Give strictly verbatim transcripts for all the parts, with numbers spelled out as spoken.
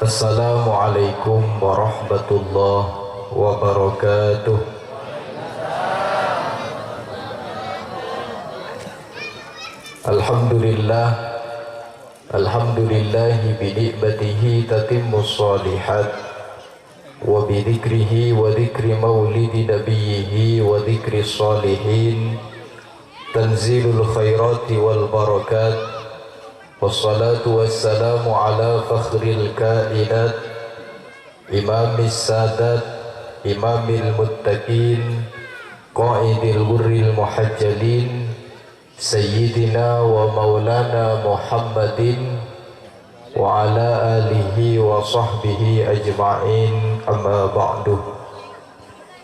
Assalamualaikum warahmatullahi wabarakatuh. Alhamdulillah. Alhamdulillahi bi ni'matihi tatimmus shalihat. Wa bi dzikrihi wa dzikri maulidi nabiyyihi wa dzikri shalihin tanzilul khairati wal barakat. Wassalatu wassalamu ala fakhril kainat, imamis sadat, imamil muttaqin, qaidil ghurril muhajjalin, sayyidina wa maulana Muhammadin wa ala alihi wa sahbihi ajma'in, amma ba'du.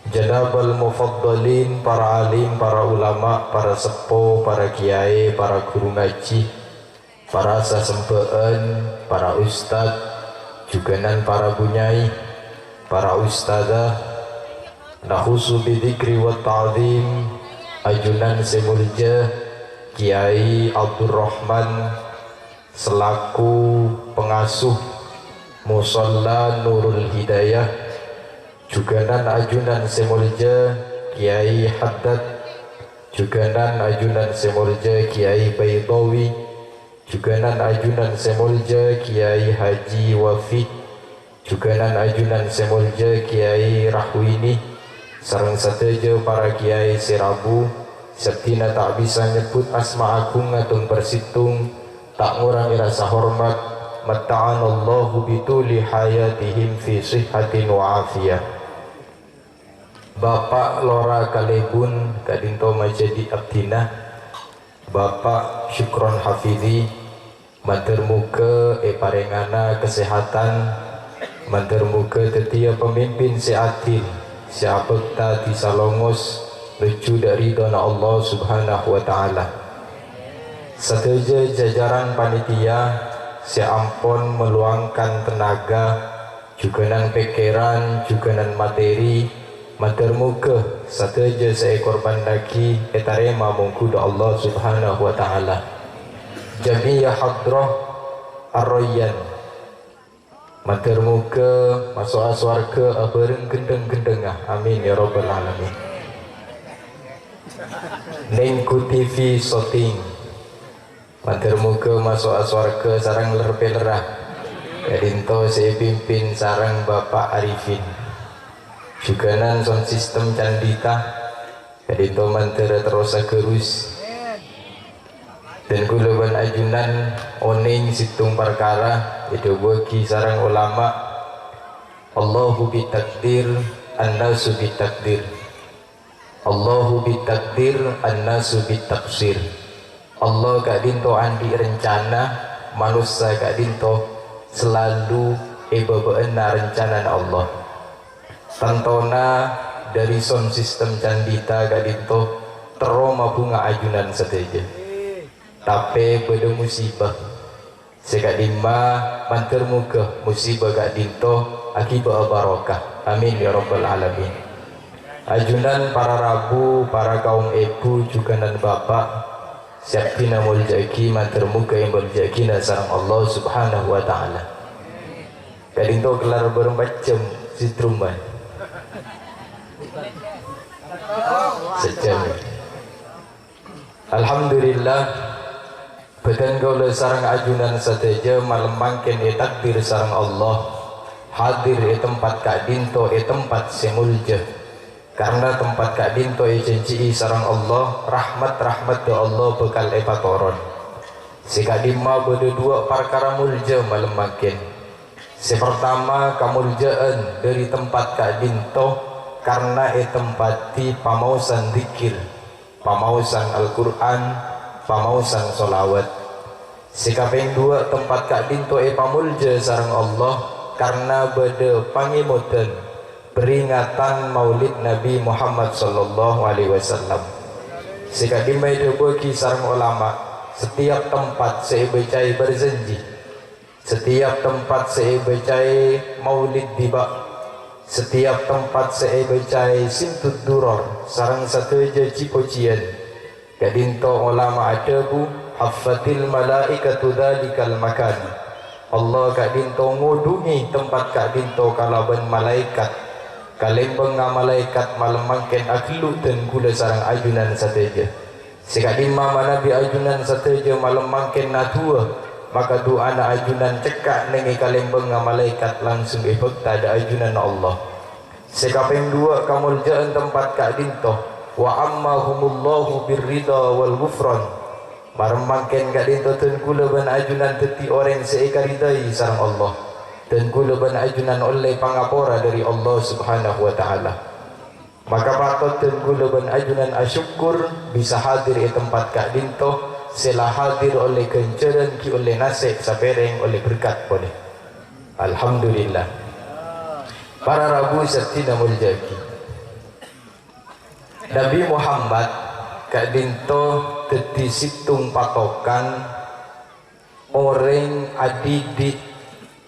Janabal mufaddalin, para alim, para ulama, para seppo, para kiyaè, para ghuru ngajhi, para sasembhâ'ân, para ustad, jhughânan para bunyai, para ustadzah, nakhusu bidzikri wa ta'zim, ajunan sè molja, Kiai Abdurrahman selaku pengasuh Musholla Nurul Hidayah, jhughânan ajunan sè molja Kiai Haddad, jhughânan ajunan sè molja Kiai Baidawi, jhughânan ajunan sè molja Kiai Haji Wafi, jhughânan ajunan sè molja Kiai Rahwini, sareng sadhâjâ para kiai sè rabu, sè abdhina ta' bisa nyebbhut asma aghung ngaton parsèttong, ta' ngorangè rasa hormat, matta'anallahu bituli hayatihim fi sihhatin wa afiyah. Bapa' Lora Kalèbun ka'dinto majhâdhi abdhina, Bapa' Syukron Hafizi, mandhâr moghâ èparèngana kasèhatan, mandhâr moghâ dhâddhiyâ pamimpin sè adil, sè abhâkta dhi salongos nojjhu dâ' ridhona Allah Subhanahu wa Ta'ala. Sadhâjâ jajaran panitia sè ampon meluangkan tenaga, jhughânan pèkkèran, jhughânan materi, mandhâr moghâ sadhâjâ sè èkorbhânnaghi ètarèma mongghu dâ' Allah Subhanahu wa Ta'ala. Jam'iyah Hadrah Ar-Rayyan, mandhâr moghâ maso'a sowarghâ abhâreng ghenteng-ghentengnga. Amin, ya rabbal alamin. Nenggu T V Shooting, mandhâr moghâ maso'a sowarghâ sareng ler-pèlerra. Ka'dinto sè èpimpin sareng Bapa' Arifin. Jhughânan sound system Candhita. Ka'dinto mandhâr terros aghârus. Dhân kaulâ bân ajunan onèng sèttong parkara èdhâbuwâghi sareng ulama, "Allahu bitakdir, annasu bitakdir." Allahu bitakdir, annasu bitaqsir. Allah ka'dinto andi' rencana, manossa ka'dinto salalu è bâbâ'ânna rencanana Allah. Tantona dâri sound system Candhita ka'dinto terro mabhunga ajunan sadhâjâ. Tapè bâdâ musibah. Sè ka'dimma mandhâr moghâ musibah ka'dinto aghibâ'â barokah. Amin ya rabbal alamin. Ajunan para rabu, para kaum èbhu, jhughânan bapa', sè abdhina molja'aghi, mandhâr moghâ èmolja'aghina sareng Allah Subhanahu wa Ta'ala. Ka'dinto kellar bârâmpa jhâm sidrumma? Sajjhâm. Alhamdulillah, bhâdhân kaulâ sareng ajunan sadhâjâ malem mangkèn ètakdir sareng Allah hadir è tempat ka'dinto, è tempat sè molja. Karna tempat ka'dinto èjhânjhi'i sareng Allah, rahmat-rahmatta Allah bhâkal èpatoron. Sè ka'dimma bâdâ duwâ' parkara molja malem mangkèn. Sè partama, kamolja'an dâri tempat ka'dinto karna ètempatè pamaosan dzikir, pamaosan Al-Qur'an, pamaosan sholawat. Sè kapèng duwâ', tempat ka'dinto èpamolja sareng Allah karna bâdâ pangèmodhân peringatan Maulid Nabi Muhammad sallallahu alaihi wasallam. Sè ka'dimma èdhâbuwâghi sareng ulama, setiap tempat sè èbâcaè barzanji, setiap tempat sè èbâcaè maulid diba', setiap tempat sè èbâcaè sintud duror sareng sadhâjâ ji-pojiyân, ka'dinto ulama adhâbu, "Haffatil malaikatu dzalikal makan." Allah ka'dhinto ngodhungè tempat ka'dhinto kalabân malaèkat. Kalèmbângnga malaèkat malem mangkèn aghâllu dân kaulâ sareng ajunan sadhâjâ. Sè ka'dhimma manabi ajunan sadhâjâ malem mangkèn adu'a, maka du'ana ajunan cekka' nèngè kalèmbângnga malaèkat langsung èbhâkta dâ' ajunanna Allah. Sè kapèng duwâ' kamoljâ'ân tempat ka'dhinto, "Wa ammahumullahu birridha wal ghufran." Marèng mangkèn ka'dhinto dân kaulâ bân ajunan dhâddhi orèng sè èkaridhâi sareng Allah. Dân kaulâ bân ajunan ollè pangapora dhâri Allah Subhanahu wa Ta'ala. Maka patot dân kaulâ bân ajunan asokkor bisa hadir è tempat ka'dhinto, sè la hadir ollè ghânjhârân ghi' ollè nasè' sapèrèng ollè berkat polè. Alhamdulillah. Para rabu sè dinah moljâ'aghi. Nabi Muhammad ka'dhinto dhâddhi sèttong patokan orèng adidik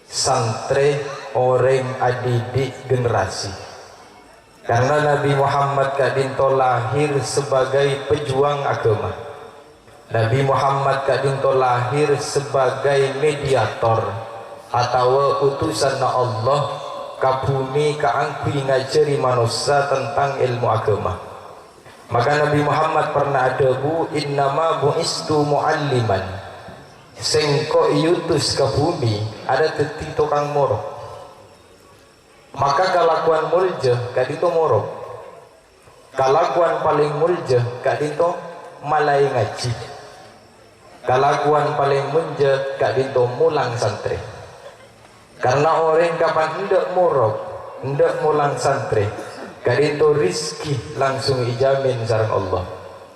santrè, orèng adidik generasi. Karena Nabi Muhammad ka'dhinto lahir sebagai pejuang agama. Nabi Muhammad ka'dhinto lahir sebagai mediator atawa utusanna Allah ka bhumè kaangghuy ngajhâri manossa tentang èlmo agama. Maka Nabi Muhammad pernah adhâbu, "Innama bu'istu mu'alliman." Sèngko' èutus ka bhumè arèya dhâddhi tokang morok. Maka kalakowan moljâ ka'dhinto morok. Kalakowan palèng moljâ ka'dhinto malaè ngajhi. Kalakowan palèng moljâ ka'dhinto molang santrè. Karena orèng kapan endâ' morok, endâ' molang santrè, ka'dhinto rizki langsung èjhâmin sareng Allah.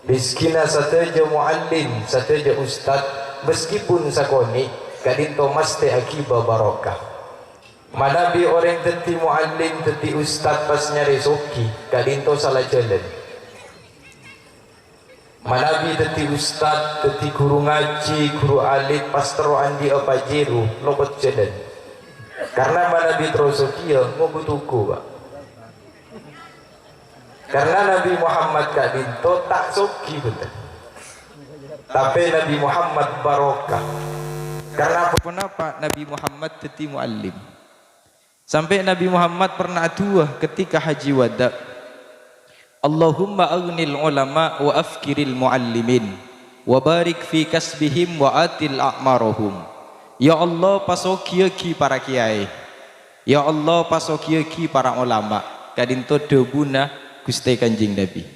Rizkina sadhâjâ mu'allim, sadhâjâ ustad, meskipun sakonè', ka'dhinto mastè aghibâ barokah. Manabi orèng dhâddhi mu'allim, dhâddhi ustad pas nyarè soghi, ka'dhinto sala jhâlân. Manabi dhâddhi ustad, dhâddhi ghuru ngajhi, ghuru alim, pas terro andi'â Pajero, lopot jhâlân. Karena manabi terro soghiyâ, ngobu toko, Pak. Karena Nabi Muhammad ka'dhinto ta' soghi, bhunten. Tapè Nabi Muhammad barokah. Karena ponapa Nabi Muhammad dhâddhi mu'allim? Sampè' Nabi Muhammad pernah adu'a ketika Hajji Wada', "Allahumma aghnil ulama wa afqiril mu'allimin, wa barik fi kasbihim wa atil a'marahum." Ya Allah, pasoghiyâghi para kèyaè. Ya Allah, pasoghiyâghi para ulama. Ka'dhinto dhâbuna Ghustè Kanjeng Nabi.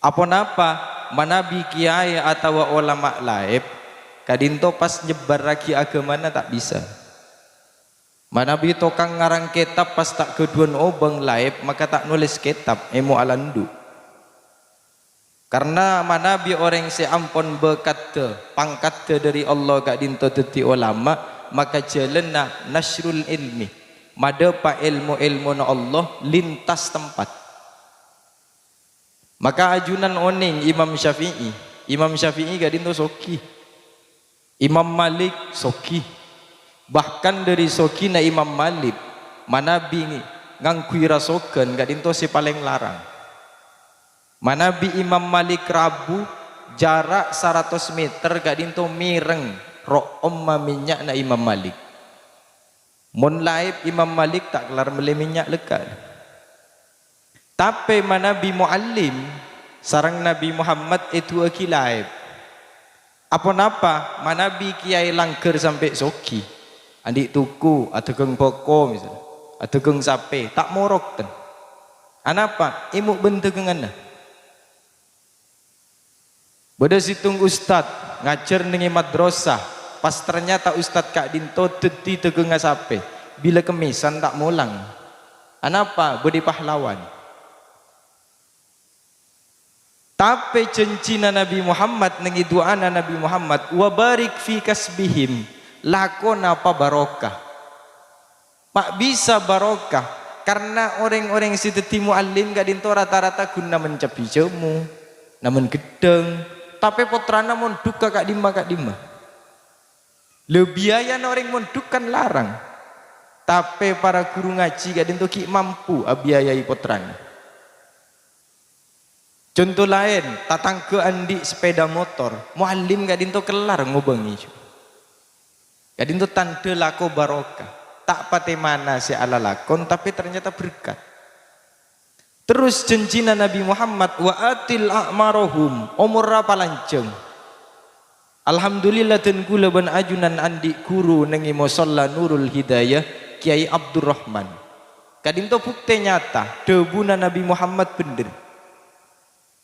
Aponapa manabi kèyaè atawa ulama laèp, ka'dhinto pas nyebbarraghi aghâmana ta' bisa. Manabi tokang ngarang kètab pas ta' ghâdhuwân obâng laèp, maka ta' nolès kètab, èmo alandu'. Karna manabi orèng sè ampon bhâkaddhâ, pangkaddhâ dhâri Allah ka'dhinto dhâddhi ulama, maka jhâlânna nasyrul ilmi, madhâpa' èlmo-èlmona Allah lintas tempat. Maka ajunan onèng Imam Syafi'i. Imam Syafi'i ka'dhinto soghi. Imam Malik soghi. Bahkan dhâri soghina Imam Malik, manabi ngangghuy rasoghân ka'dhinto sè palèng larang. Manabi Imam Malik rabu, jhârâ' saratos mèter ka'dhinto mèreng ro'omma mènnya'na Imam Malik. Mon laèp Imam Malik ta' kellar mellè mènnya' lekka'. Tapè manabi mu'allim sareng Nabi Muhammad èdu'aaghi laèp. Aponapa manabi kèyaè langghâr sampè' soghi? Andi' toko, adhâghâng bhâko, misal, adhâghâng sapè, ta' morok, ten. Anapa? Èmo' bân dhâghânganna. Bâdâ sèttong ustad ngajhâr nèng è madrasah, pas ternyata ustad ka'dhinto dhâddhi dhâghângnga sapè, bilâ kemmèsan ta' molang. Anapa? Bâdâ pahlawan. Tapè jhânjhina Nabi Muhammad nèng è du'ana Nabi Muhammad, "Wa barik fi kasbihim," lakona pabarokah. Ma' bisa barokah, karna orèng-orèng sè dhâddhi mu'allim ka'dhinto rata-rata ghun namen cabbhi jhâmo, namen ghedhâng, tapè pottrana mondhuk ka ka'dhimma-ka'dhimma. Lha, biayana orèng mondhuk kan larang, tapè para ghuru ngajhi ka'dhinto ghi' mampu abiayai pottrana. Conto laèn, tatangghâ andi' sepeda motor, mu'allim ka'dhinto kellar ngobângè. Ka'dhinto tandhâ lako barokah. Ta' patè mana sè alalakon, tapè ternyata berkat. Terros jhânjhina Nabi Muhammad, "Wa atil a'marahum," omorra palanjhâng. Alhamdulillah, dân kaulâ bân ajunan andi' ghuru neng è Mosolla Nurul Hidayah, Kiai Abdurrahman. Ka'dhinto buktè nyata, dhâbuna Nabi Muhammad bhendher.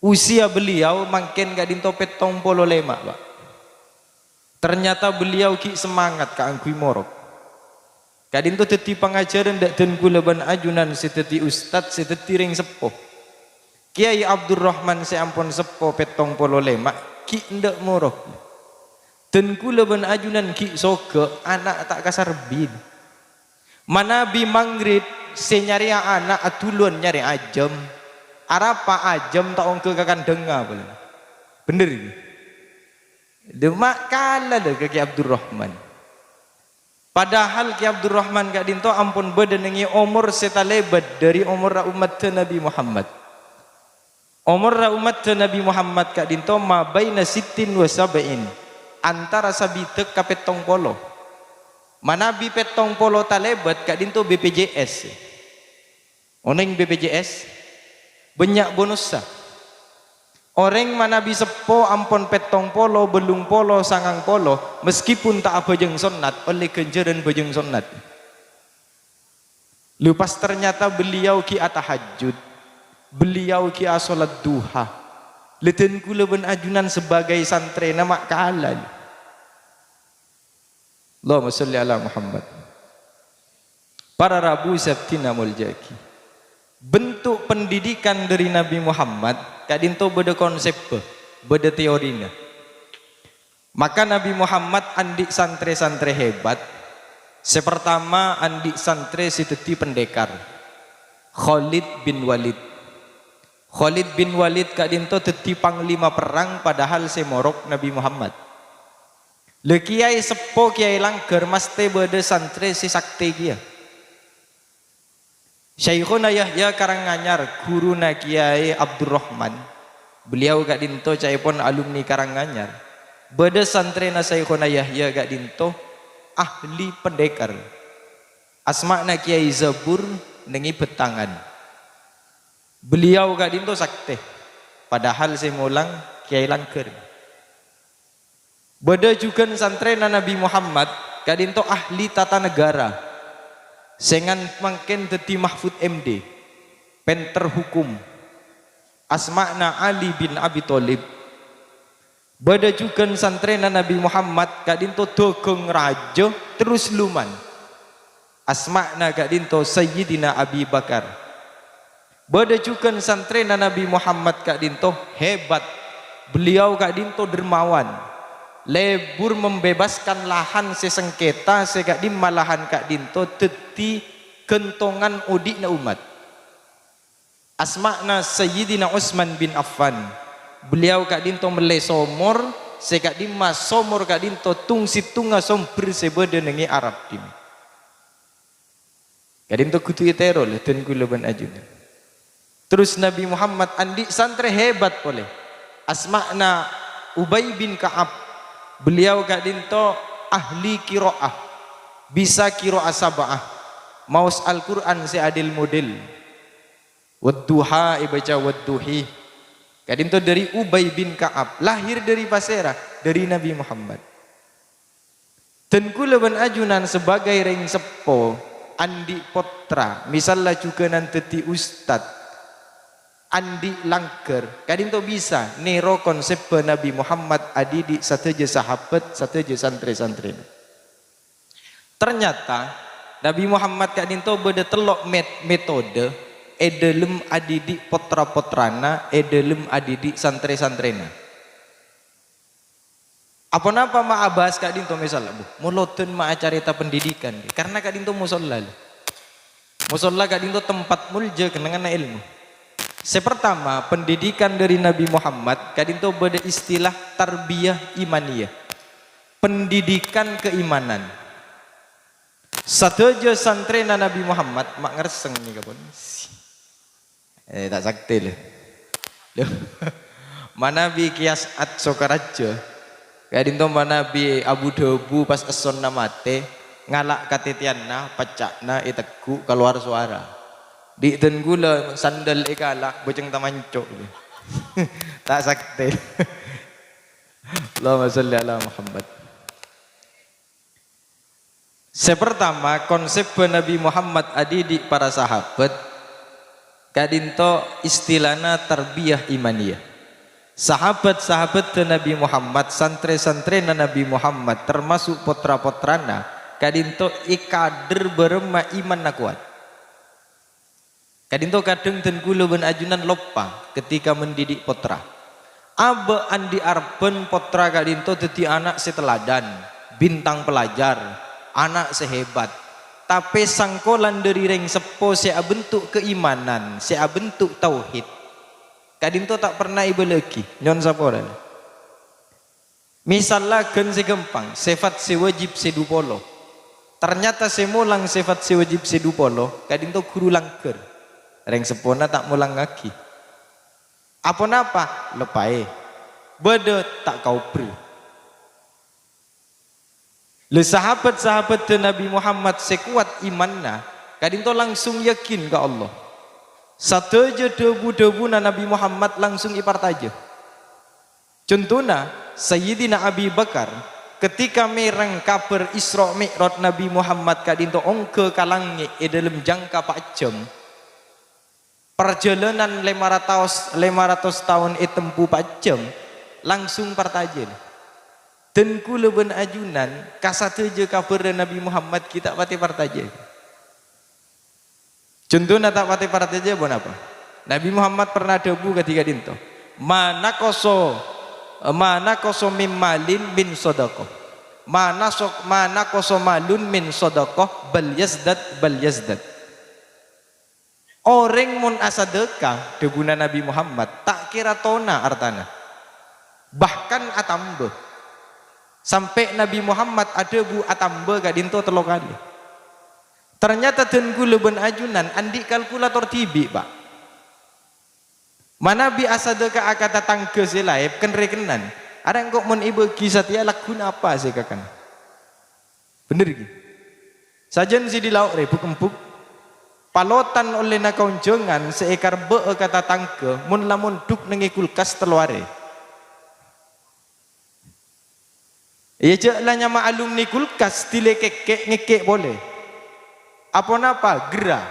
Usia beliau mangkèn ka'dhinto pèttong polo lèma', Pak. Ternyata beliau ghi' semangat kaangghuy morok. Ka'dhinto dhâddhi pangajhârân dâ' dân kaulâ bân ajunan sè dhâddhi ustad, sè dhâddhi rèng seppo. Kiai Abdurrahman sè ampon seppo pèttong polo lèma' ghi' endâ' morok. Dân kaulâ bân ajunan ghi' soghâ, ana' ta' kasarbhi. Manabi maghrib sè nyarèya ana' adhulon nyarè ajâm, arapa ajâm ta' ongghâ ka kandhângnga polè. Bhendher ghi? Dâ' ma' kala lho ka Kiai Abdurrahman. Padahal Kiai Abdurrahman ka'dhinto ampon bâdâ neng è omor sè talèbât dâri omorra ommaddhâ Nabi Muhammad. Omorra ommaddhâ Nabi Muhammad ka'dhinto ma baina sittin wa sab'in, antara sabidhâk ka pèttong polo. Manabi pèttong polo talèbât ka'dhinto B P J S. Onèng B P J S? Bânnya' bonossa. Orèng manabi seppo ampon pèttong polo, bâllung polo, sangang polo, meskipun ta' abhâjâng sonnat, ollè ghânjhârân bhâjâng sonnat. Lho, pas ternyata beliau ghi' atahajjud, beliau ghi' asolat duha. Lho, dân kaulâ bân ajunan sebagai santrèna ma' kala, lho. Allahumma sholli ala Muhammad. Para rabu sè abdhina molja'aghi. Bentuk pendidikan dâri Nabi Muhammad ka'dhinto bâdâ konsebbhâ, bâdâ teorina. Maka Nabi Muhammad andi' santrè-santrè hebat. Sè partama andi' santrè sè dhâddhi pendekar, Khalid bin Walid. Khalid bin Walid ka'dhinto dhâddhi panglima perrang, padahal sè morok Nabi Muhammad. Lha, kiai seppo, kiai langghâr mastè bâdâ santrè sè saktè kèya. Syaikhona Yahya Karanganyar, ghuruna Kiai Abdurrahman. Beliau ka'dhinto ca'èpon alumni Karanganyar. Bâdâ santrèna Syaikhona Yahya ka'dhinto ahli pendekar. Asma'na Kiai Zabur neng è Bettangan. Beliau ka'dhinto saktè, padahal sè molang kiai langghâr. Bâdâ jhughân santrèna Nabi Muhammad ka'dhinto ahli tata negara, sè ngan-, mangkèn dhâddhi mahfud M D, pènter hukum. Asma'na Ali bin Abi Thalib. Bâdâ jhughân santrèna Nabi Muhammad ka'dhinto dhâghâng rajâ terros luman. Asma'na ka'dhinto Sayyidina Abi Bakar. Bâdâ jhughân santrèna Nabi Muhammad ka'dhinto hebat. Beliau ka'dhinto dermawan. Lebur membebaskan lahan sè sengketa sè ka'dhimma lahan ka'dhinto dhâddhi ghântongan odi'na ommat. Asma'na Sayyidina Utsman bin Affan. Beliau ka'dhinto mellè somor, sè ka'dhimma somor ka'dhinto tong-sèttonga sombher sè bâdâ neng è Arab dinna'. Ka'dhinto kodhu ètèro, lho, dân kaulâ bân ajunan. Terros Nabi Muhammad andi' santrè hebat polè. Asma'na Ubay bin Ka'ab. Beliau ka'dhinto ahli qiraah. Bisa qiraah sab'ah. Maos Al-Qur'an sè adil-model. Wadduha èbâca wadduhi. Ka'dhinto dâri Ubay bin Ka'ab, lahir dâri pasèra? Dâri Nabi Muhammad. Dân kaulâ bân ajunan sebagai rèng seppo, andi' pottra, misalla jhughânan dhâddhi ustad, andi' langghâr, ka'dhinto bisa nèro konsèbbhâ Nabi Muhammad adhidhi' sadhâjâ sahabat, sadhâjâ santrè-santrèna. Ternyata Nabi Muhammad ka'dhinto bâdâ tello' met-, metode è dhâlem adhidhi' pottra-pottrana, è dhâlem adhidhi' santrè-santrèna. Aponapa ma' abahas ka'dhinto, misal, Bu, molodhân ma' acarèta pendidikan, karena ka'dhinto mosolla, lho. Mosolla ka'dhinto tempat molja kennengnganna èlmo. Sè partama, pendidikan dâri Nabi Muhammad ka'dhinto bâdâ istilah tarbiyah imaniyah. Pendidikan keimanan. Sadhâjâ santrèna Nabi Muhammad, ma' ngarseng nèka pon. Eh, ta' saktè, lho. Lho. Manabi Kiai As'ad Sokaraja, Ka'dhinto manabi abu-dhabu pas essonna matè, ngala' katètèyanna, pecca'na, ètegghu', kalowar sowara. Dhi' dân kaulâ sandal èkala', bocèng tamanco'. Ta' saktè. Allahumma sholli ala Muhammad. Sè partama, konsèbbhâ Nabbhi Muhammad adhidhi' para sahabat, ka'dhinto istilana tarbiyah imaniyah. Sahabat-sahabatta Nabbhi Muhammad, santrè-santrèna Nabbhi Muhammad, tamaso' potra-potrana, ka'dhinto èkadher bârâmma imanna kowat. Ka'dhinto kadhâng dân kaulâ bân ajunan loppa ketika mendidik potra. Abâ' andi' arebbhân potra ka'dhinto dhâddhi ana' sè teladan, bintang pelajar, ana' sè hebat. Tapè sangkolan dhâri rèng seppo sè abentuk keimanan, sè abentuk tauhid, ka'dhinto ta' perna èbâlâ'aghi, nyo'on sapora. Misalla ghân sè ghâmpang, sèfat sè wâjib sè dhu polo. Ternyata sè molang sèfat sè wâjib sè dhu polo, ka'dhinto ghuru langghâr. Rèng seppona ta' molangngaghi. Aponapa? Loppaè. Bâdâ ta' kaobrâ. Lè, sahabat-sahabatta Nabbhi Muhammad sè kowat imanna, ka'dhinto langsung yakin ka Allah. Sadhâjâ dhâbu-dhâbuna Nabbhi Muhammad langsung èpartajâ. Contona, Sayyidina Abi Bakar, ketika mèreng kabhâr Isra Mi'raj Nabbhi Muhammad ka'dhinto ongghâ ka langngè' è dhâlem jangka pa' jhâm, parjhâlânan lèma ratos, lèma ratos taon ètempo pa' jhâm, langsung partajâ. Dân kaulâ bân ajunan, ka sadhâjâ kabhârra Nabbhi Muhammad ghi' ta' patè partajâ. Contona ta' patè partajâ ponapa? Nabbhi Muhammad perna adhâbu kadhi ka'dhinto, "Ma naqasa, ma naqasa min malin min shadaqah. Ma nasok-, ma naqasa malun min shadaqah, bal yazdad, bal yazdad." Orèng mon asadhâka, dhâbuna Nabbhi Muhammad, ta' kèra tona artana. Bahkan atamba. Sampè' Nabbhi Muhammad adhâbu atamba ka'dhinto tello kalè. Ternyata dân kaulâ bân ajunan andi' kalkulator dhibi', Pa'. Manabi asadhâka'a ka tatangghâ sè laèp kan-rèkenan, arèya engko' mon èbâghi satèya lagghuna apa sè èkakan? Bhender ghi? Sajân sè dhi lao' rè buk-embuk. Palotan ollèna kaonjhângan sè èkarbâ'â ka tatangghâ mon la mondhuk neng è kulkas tello arè. Iyâ, jhâ' la nyama alumni kulkas, dhilè kèkkè' ngèkkè' polè. Aponapa? Ghârâ.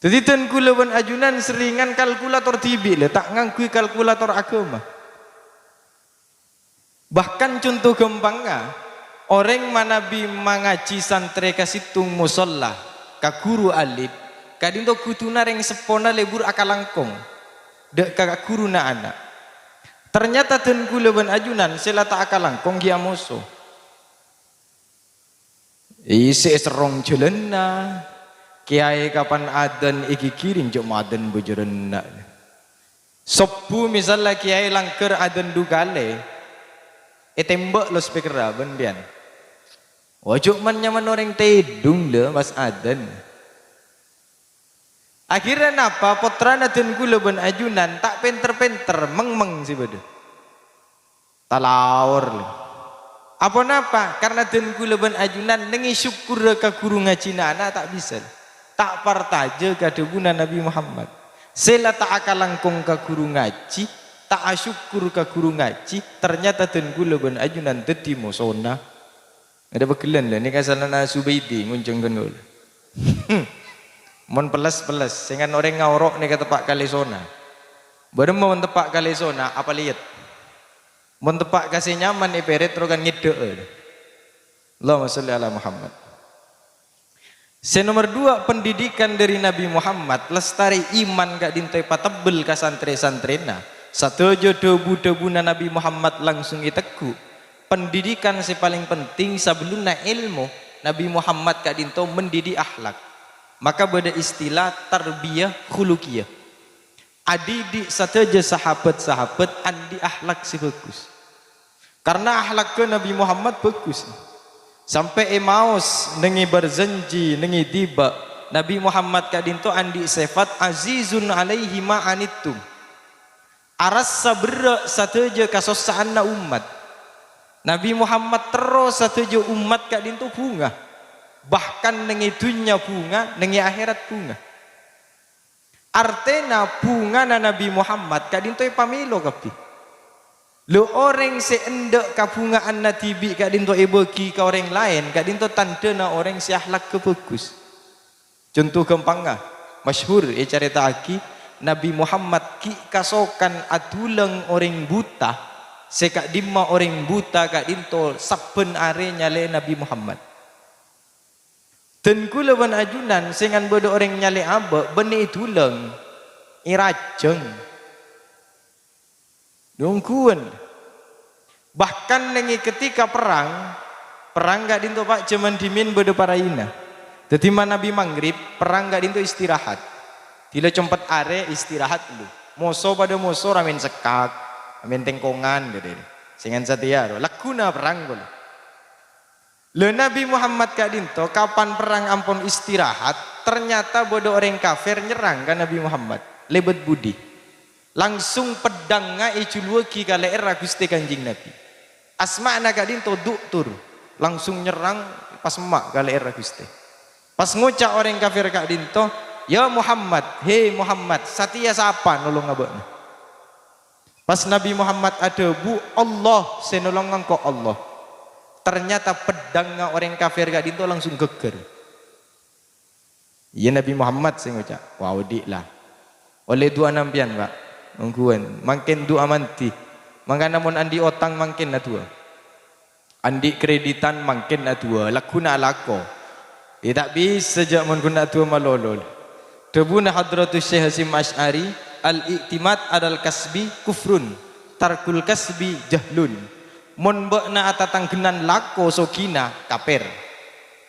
Dhâddhi, dân kaulâ bân ajunan serrèngan kalkulator dhibi', lè, ta' ngangghuy kalkulator aghâma. Bahkan conto ghâmpangnga, orèng manabi mangajhi santrè ka sèttong mosolla, ka ghuru alim, ka'dhinto ghuduna rèng seppona lebur akalangkong, dâ' ka ghuruna ana'. Ternyata dân kaulâ bân ajunan sè la ta' akalangkong ghi' amoso. Isi' èserrong jhâlânna, kèyaè kapan adzan èghighiri jhâ' madan bhâjârânna. Sobbhu misalla kèyaè langghâr adzan dhu kalè, ètèmbâ' lo speakerra bân biyân. Wah, jhâ' man-nyaman orèng tèdung lho pas adzan. Akhirnya napa? Pottrana dân kaulâ bân ajunan ta' pènter-pènter, meng-meng sè bâdâ. Talaor, lho. Aponapa? Karna dân kaulâ bân ajunan nèngè syukurra ka ghuru ngajhina ana' ta' bisa. Ta' partajâ ka dhâbuna Nabbhi Muhammad. Sè la ta' akalangkong ka ghuru ngajhi, ta' asyukur ka ghuru ngajhi, ternyata dân kaulâ bân ajunan dhâddhi mosona. Adâ pegghellân, lho, nèka salana Zubaidi ngonjhâng kan kaulâ. Mon pelles-pelles, sèngan orèng ngaoro' nèka teppa' kalèsona. Bârâmma mon teppa' kalèsona, apalèyet. Mon teppa' ka sè nyaman èpèrèt, terro kan ngèddhâ'â. Allahumma sholli ala Muhammad. Sè nomer dua, pendidikan dhâri Nabbhi Muhammad, lestarè iman ka'dhinto èpatebbel ka santrè-santrèna. Sadhâjâ dhâbu-dhâbuna Nabbhi Muhammad langsung ètegghu'. Pendidikan sè palèng penting sabellunna èlmo, Nabbhi Muhammad ka'dhinto mendidik akhlak. Maka bâdâ istilah tarbiyah khuluqiyah. Adhidhi' sadhâjâ sahabat-sahabat andi' akhlak sè bhâghus. Karna akhlakka Nabbhi Muhammad bhâghus. Sampè' èmaos nèngè barzanji nèngè dhiba', Nabbhi Muhammad ka'dhinto andi' sèfat azizun alaihi ma anittum. Arassa berrâ' sadhâjâ kasossa'anna ommat. Nabi Muhammad terro sadhâjâ ommat ka'dinto bhunga. Bahkan neng è dhunnya bhunga, neng è akhèrat bhunga. Artèna bhungana Nabi Muhammad ka'dinto èpamèlo kabbhi. Lo orèng sè endâ' kabhunga'anna dhibi' ka'dinto èbâgi ka orèng laèn, ka'dinto tandhâna orèng sè ahlakka bhâghus. Conto ghâmpangnga, masyhur ècarèta'aghi, Nabi Muhammad ghi' kasokan adhulâng orèng buta, sè ka'dimma orèng buta ka'dinto sabbhân arè nyalè'è Nabi Muhammad. Dân kaulâ bân ajunan sè ngan bâdâ orèng nyalè'è abâ' bânnè èdhulâng, èrajâng. Nongghuwân. Bahkan neng è ketika perrang, perrang ka'dinto, Pa', jhâman dhimèn bâdâ paraina. Dhâddhi manabi maghrib, perrang ka'dinto istirahat. Dhilâ compet arè istirahat lu. Moso padâ moso ramèn sekkak, ramèn tèngkongan, dhâddhi. Sè ngan satèya ro, lagghuna perrang kaulâ. Lha, Nabi Muhammad ka'dinto, kapan perrang ampon istirahat, ternyata bâdâ orèng kafir nyerrang ka Nabi Muhammad. Lèbât budi? Langsung peddhângnga èjhuluwâghi ka lè'èrra Ghustè Kanjeng Nabi. Asma'na ka'dinto Du'tur. Langsung nyerrang, pas emma' ka lè'èrra Ghustè. Pas ngoca' orèng kafir ka'dinto, "Ya Muhammad, he Muhammad, satèya sapa nolongnga bâ'na?" Pas Nabi Muhammad adhâbu, "Allah sè nolong engko', Allah." Ternyata peddhângnga orèng kafir ka'dinto langsung ghâggâr. Iyâ, Nabi Muhammad sè ngoca', "Wah, odi' la. Ollè du'a sampèyan, Pa'. Nongghuwân. Mangkèn du'a mandhi. Mangkana mon andi' otang mangkèn adu'a." Andi' kreditan mangkèn adu'a, lagghuna alako. È, ta' bisa jhâ' mon ghun adu'a malolo. Dhâbuna Hadratus Syekh Hasyim Asy'ari, "Al-i'timad 'alal kasbi kufrun, tarkul kasbi jahlun." Mon bâ'na atatangghânan lako sogina, kafir.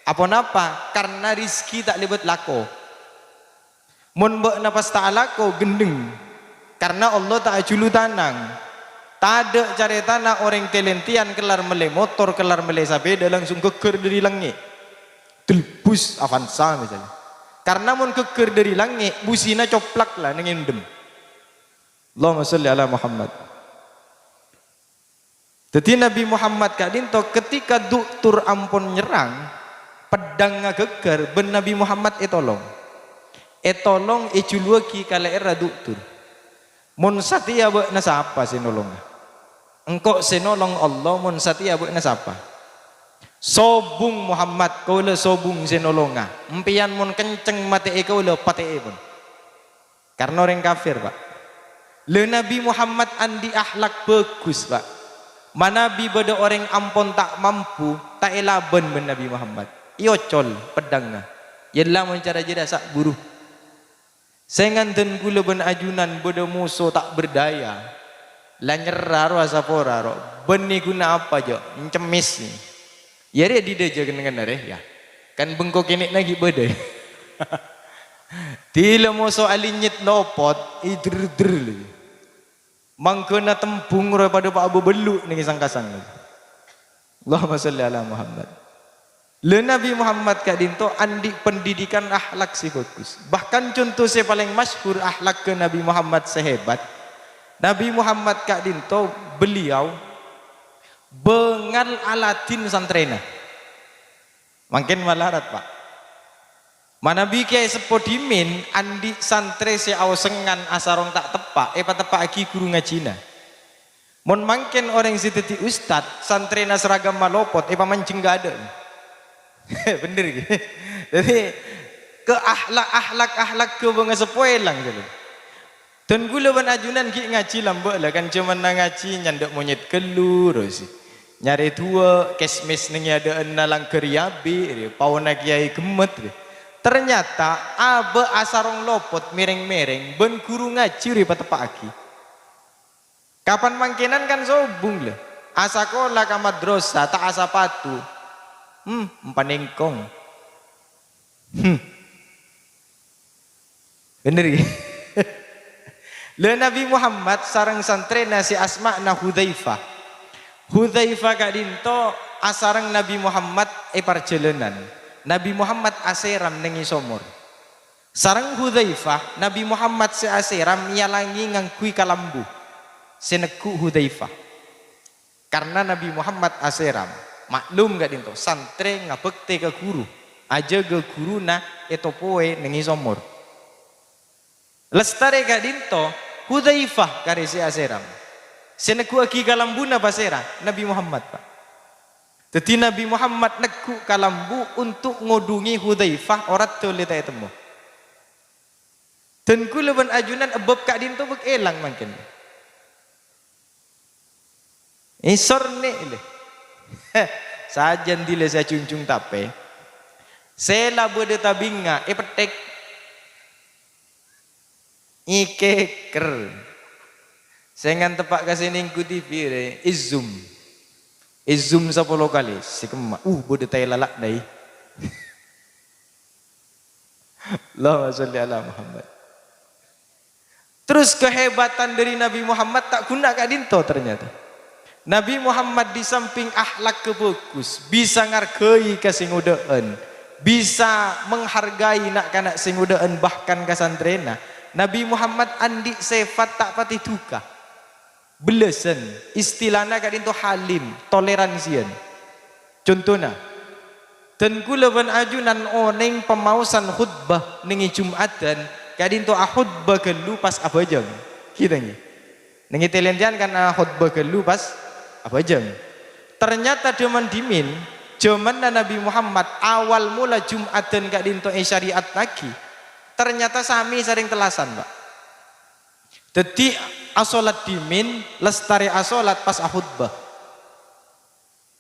Aponapa? Karna rizki ta' lèbât lako. Mon bâ'na pas ta' alako, ghendheng. Karna Allah ta' ajhulu tanang. Tadâ' carètana orèng kalèntèyan kellar mellè motor, kellar mellè sapèda, langsung ghâggâr dâri langngè'. Delbus Avanza, misalnya. Karna mon ghâggâr dâri langngè', busina coplak la neng èndhem. Allahumma sholli ala Muhammad. Dhâddhi Nabi Muhammad ka'dinto ketika Du'tur ampon nyerrang, peddhângnga ghâggâr bân Nabi Muhammad ètolong. Ètolong èjhuluwâghi ka lè'èrra Du'tur. "Mon satèya bâ'na sapa sè nolongnga? Engko' sè nolong Allah, mon satèya bâ'na sapa?" "Sobung Muhammad, kaulâ sobung sè nolongnga. Empèyan mon kenceng matè'è kaulâ, patè'è pon." Karna orèng kafir, Pa'. Lha, Nabi Muhammad andi' akhlak bhâghus, Pa'. Manabi bâdâ orèng ampon ta' mampu, ta' èlabân bân Nabi Muhammad. Èocol peddhângnga. Yella mon cara jârèya sa' buru. Sè ngandhân kaulâ bân ajunan bâdâ moso ta' berdaya. La nyerra ro asapora ro. Bânnè ghuna apa, jâ'? Encemmis. Yâ rè' didâjâ kennengnganna rè, yâ. Kan bengko kènè'na ghi' bâdâ. Dhilâ moso alènyet lopot, èder-der lagi. Mangghâna tembhung rowa padâ pa' abâbâllu' neng sangkasang lagi. Allahumma sholli ala Muhammad. Lha, Nabi Muhammad ka'dinto andi' pendidikan akhlak sè bhâghus. Bahkan conto sè palèng masyhur akhlakka Nabi Muhammad sè hebat. Nabi Muhammad ka'dinto beliau bângal aladhin santrèna. Mangkèn malarat, Pa'. Manabi kèyaè seppo dhimèn andi' santrè sè aosengngan asarong ta' teppa', èpateppa'aghi ghuru ngajhina. Mon mangkèn orèng sè dhâddhi ustad, santrèna saragamma lopot, èpamanjheng ka adâ'. Bhender, ghi? Dhâddhi, ke akhlak-akhlak, akhlak ghâbângnga seppo èlang, jâ. Dân kaulâ bân ajunan ghi' ngajhi lambâ' la, kan jhâmanna ngajhi nyandhâ' monyèt ghâllu, terros nyarè duwâ', kesmis neng è adâ'ânna langghâr è abi', rè, paona kèyaè ghemmet, rè. Ternyata abâ' asarong lopot mèrèng-mèrèng bân ghuru ngajhi rè pateppa'aghi. Kapan mangkènan kan sobung, lè. Asakola ka madrasah, ta' asapatu. Hmm, empanèngkong. Hmm. Bhender, ghi? Lha, Nabi Muhammad sareng santrèna sè asma'na Hudzaifah. Hudzaifah ka'dinto asareng Nabi Muhammad è parjhâlânan. Nabi Muhammad asèram neng è somor. Sareng Hudzaifah, Nabi Muhammad sè asèram èyalangè ngangghuy kalambu. sè neggu' Hudzaifah. Karna Nabi Muhammad asèram, maklum ka'dhinto, santrè ngabhâktè ka ghuru, ajâgâ ghuruna ètopoè nèngè somor. Lastarè ka'dhinto, Hudzaifah karè sè asèram. Sè neggu'aghi kalambuna pasèra? Nabi Muhammad, Pa'. Dhâddhi Nabi Muhammad neggu' kalambu untuk ngodhungè Hudzaifah, oraddhâ ollè ta' ètemmo. Dân kaulâ bân ajunan ebbâb ka'dhinto bâk èlang mangkèn. Èsor nè' lè. Sajân dhilâ sajhungjhung tapè. Sè la bâdâ tabingnga èpetthèk. Èkèkèr. Sèngan teppa' ka sè nèngghu T V rè, èzoom. Èzoom sapolo kalè, sè kemma. Uh, bâdâ taè lala', dâi. Allahumma sholli ala Muhammad. Terus kehebatan dari Nabi Muhammad ta' ghuna ka'dhinto ternyata. Nabi Muhammad di samping akhlakka bhâghus, bisa ngarghâi ka sè ngodâ'ân, bisa menghargai na'-kana' sè ngodâ'ân, bahkan ka santrèna. Nabi Muhammad andi' sèfat ta' patè duka. Bellâsân, istilana ka'dhinto halim, toleransian. Contona, dân kaulâ bân ajunan onèng pamaosan khutbah nèngè Jum'adhân, ka'dhinto akhutbah ghâllu pas abhâjâng. Kita ngghi. Nèngè tèlèntèyan kan akhutbah ghâllu pas abhâjâng. Ternyata dhâman dhimèn, jhâmanna Nabi Muhammad, awal mola Jum'adhân ka'dhinto èsyari'attaghi, ternyata samè sarèng tellasan, Pa'. Dhâddhi, asolat dhimèn, lastarè asolat pas akhutbah.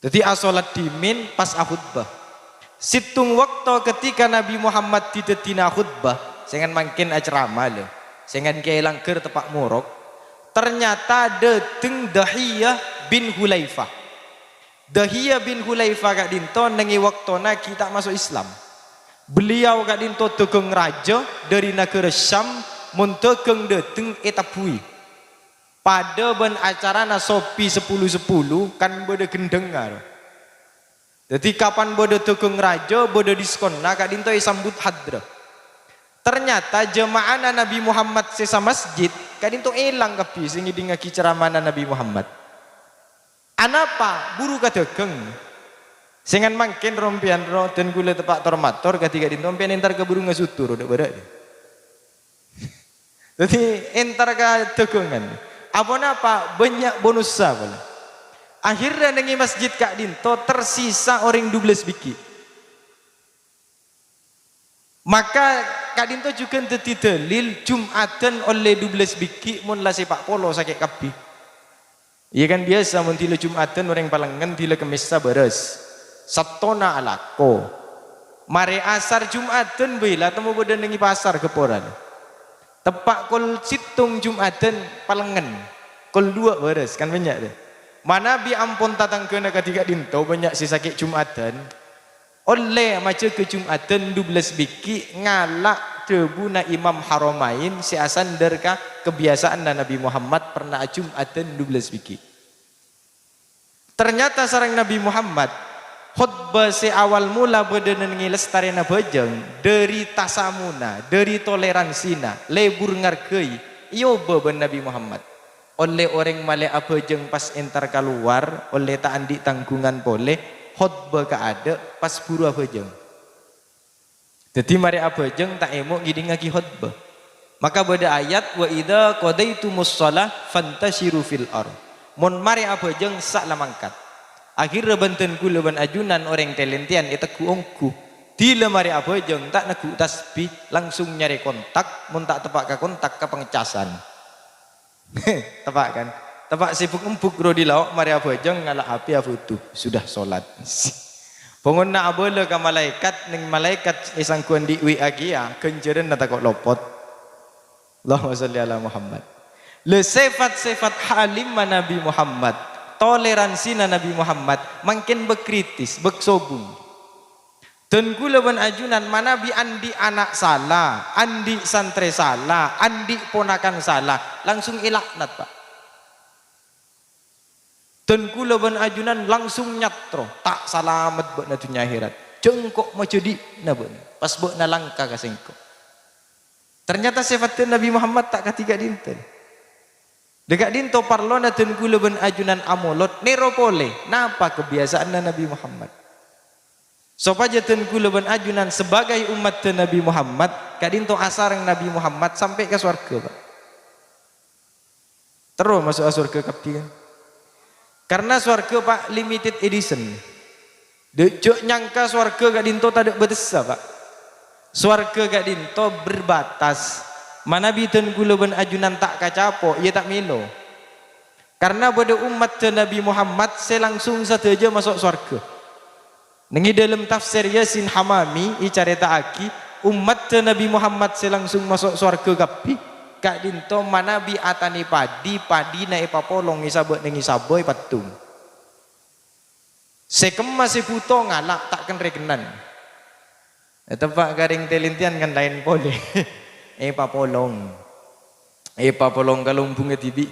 Dhâddhi, asolat dhimèn pas akhutbah. Sèttong bâkto ketika Nabi Muhammad dhidhâddhina khutbah, sèngan mangkèn acerama lho, sèngan kèyaè langghâr teppa' morok, ternyata dhâteng Dahiyah bin Hulaifah. Dahiyah bin Hulaifah ka'dhinto nèngè bâktona ghi' ta' maso' Islam. Beliau ka'dhinto dhâghâng rajâ dhâri naghârâ Syam, mon dhâghâng dhâteng ètabbhuwi. Padâ bân acarana sopi sapolo sapolo kan bâdâ ghendhângnga, ro. Dhâddhi, kapan bâdâ dhâghâng rajâ, bâdâ diskonna, ka'dhinto èsambut hadra. Ternyata jema'ana Nabi Muhammad sè samasjid ka'dhinto èlang kabbhi sè ngèdingngaghi ceramana Nabi Muhammad. Anapa? Buru ka dhâghâng. Sèngan mangkèn rompèyan ro dân kaulâ teppa' tor-mator kadhi ka'dhinto, sampèyan entar ka buru ngasudu ro, dâ' bârâ'. Dhâddhi, entar ka dhâghângan. Aponapa? Bânnya' bonussa polè. Akhirnya nèngè masjid ka'dhinto tersisa orèng dubellâs bighi'. Maka ka'dhinto jhughân dhâddhi dalil Jum'adhân ollè dubellâs bighi' mon la sèpa' polo sakè' kabbhi. Iyâ kan biyasa mon dhilâ Jum'adhân orèng Palengngen, dhilâ Kemmessa bârâs. Sattona alako. Marè asar Jum'adhân bhâi la temmo bâdâ nèngè pasar ghâpporan. Teppa' kol sèttong Jum'adhân Palengngen. Kol duwâ' bârâs, kan bânnya' tè. Manabi ampon tatangghâna kadhi ka'dhinto bânnya' sè sakè' Jum'adhân. Ollè majâgâ Jum'adhân dubellâs bighi' ngala' dhâbuna Imam Haramain sè asandhâr ka kabiyasa'anna Nabi Muhammad pernah ajum'adhân dubellâs bighi'. Ternyata sareng Nabi Muhammad, khotbah sè awal mola bâdâ nèngè lastarèna bhâjâng, dhâri tasamona, dhâri toleransina, lebur ngarghâi, èobâ bân Nabi Muhammad. Ollè orèng malè abhâjâng pas entar kalowar, ollè ta' andi' tangghungan polè, khotbah kaadâ' pas buru abhâjâng. Dhâddhi marè abhâjâng ta' èmo' ngèdingngaghi khotbah. Maka bâdâ ayat, "Wa idza qadaitumus shalah fantashiru fil ard." Mon marè abhâjâng, sa' la mangkat. Akhirra bân dân kaulâ bân ajunan orèng tè-lentèyan ètegghu' ongghu. Dhilâ marè abhâjâng ta' negghu' tasbih, langsung nyarè kontak, mon ta' teppa' ka kontak, ka pangcasan. Teppa' kan? Teppa' sèbuk embuk ro dhi lao', marè abhâjâng ngala' H P afoto. Sudah sholat. Pongonna abâlâ ka malaèkat, nèng malaèkat èsangghuwân dhi' W A kèya, ghânjhârânna tako' lopot. Allahumma sholli ala Muhammad. Lha, sèfat-sèfat halimma Nabi Muhammad, toleransina Nabi Muhammad, mangkèn bâk kritis, bâk sobung. Dân kaulâ bân ajunan manabi andi' ana' sala, andi' santrè sala, andi' ponakan sala, langsung èlaknat, Pa'. Dân kaulâ bân ajunan langsung nyatro, "Ta' salamet bâ'na dhunnya akhèrat. Jhâ' engko' majâdhi'na bâ'na, pas bâ'na langka ka sèngko'." Ternyata sèfatta Nabi Muhammad ta' kadhi ka'dhinto. Dâ' ka'dinto parlona dân kaulâ bân ajunan amolod, nèro polè napa kabiyasa'anna Nabi Muhammad. Sopajâ dân kaulâ bân ajunan sebagai ommaddhâ Nabi Muhammad, ka'dinto asareng Nabi Muhammad sampè' ka sowarghâ, Pak. Terro maso'a sowarghâ kabbhi, kan? Karna sowarghâ, Pak, limited edition. Dâ-, jhâ' nyangka sowarghâ ka'dinto tadâ' bâtessa, Pak. Sowarghâ ka'dinto berbatas. Manabi dân kaulâ bân ajunan ta' kacapo', iyâ ta' mèlo. Karna bâdâ ommaddhâ Nabi Muhammad sè langsung sadhâjâ maso' sowarghâ. Neng è dâlem tafsir Yasin Hamami ècarèta'aghi, ommaddhâ Nabi Muhammad sè langsung maso' sowarghâ kabbhi, ka'dinto manabi atanè padi, padina èpapolong, èsabâ' neng è sabâ èpaddhung. Sè kemma sè bhuto ngala' ta' ken-rèkenan. Èteppa' ka rèng Tèlèntèyan kan laèn polè. Èpapolong. Èpapolong ka lombhungnga dhibi'.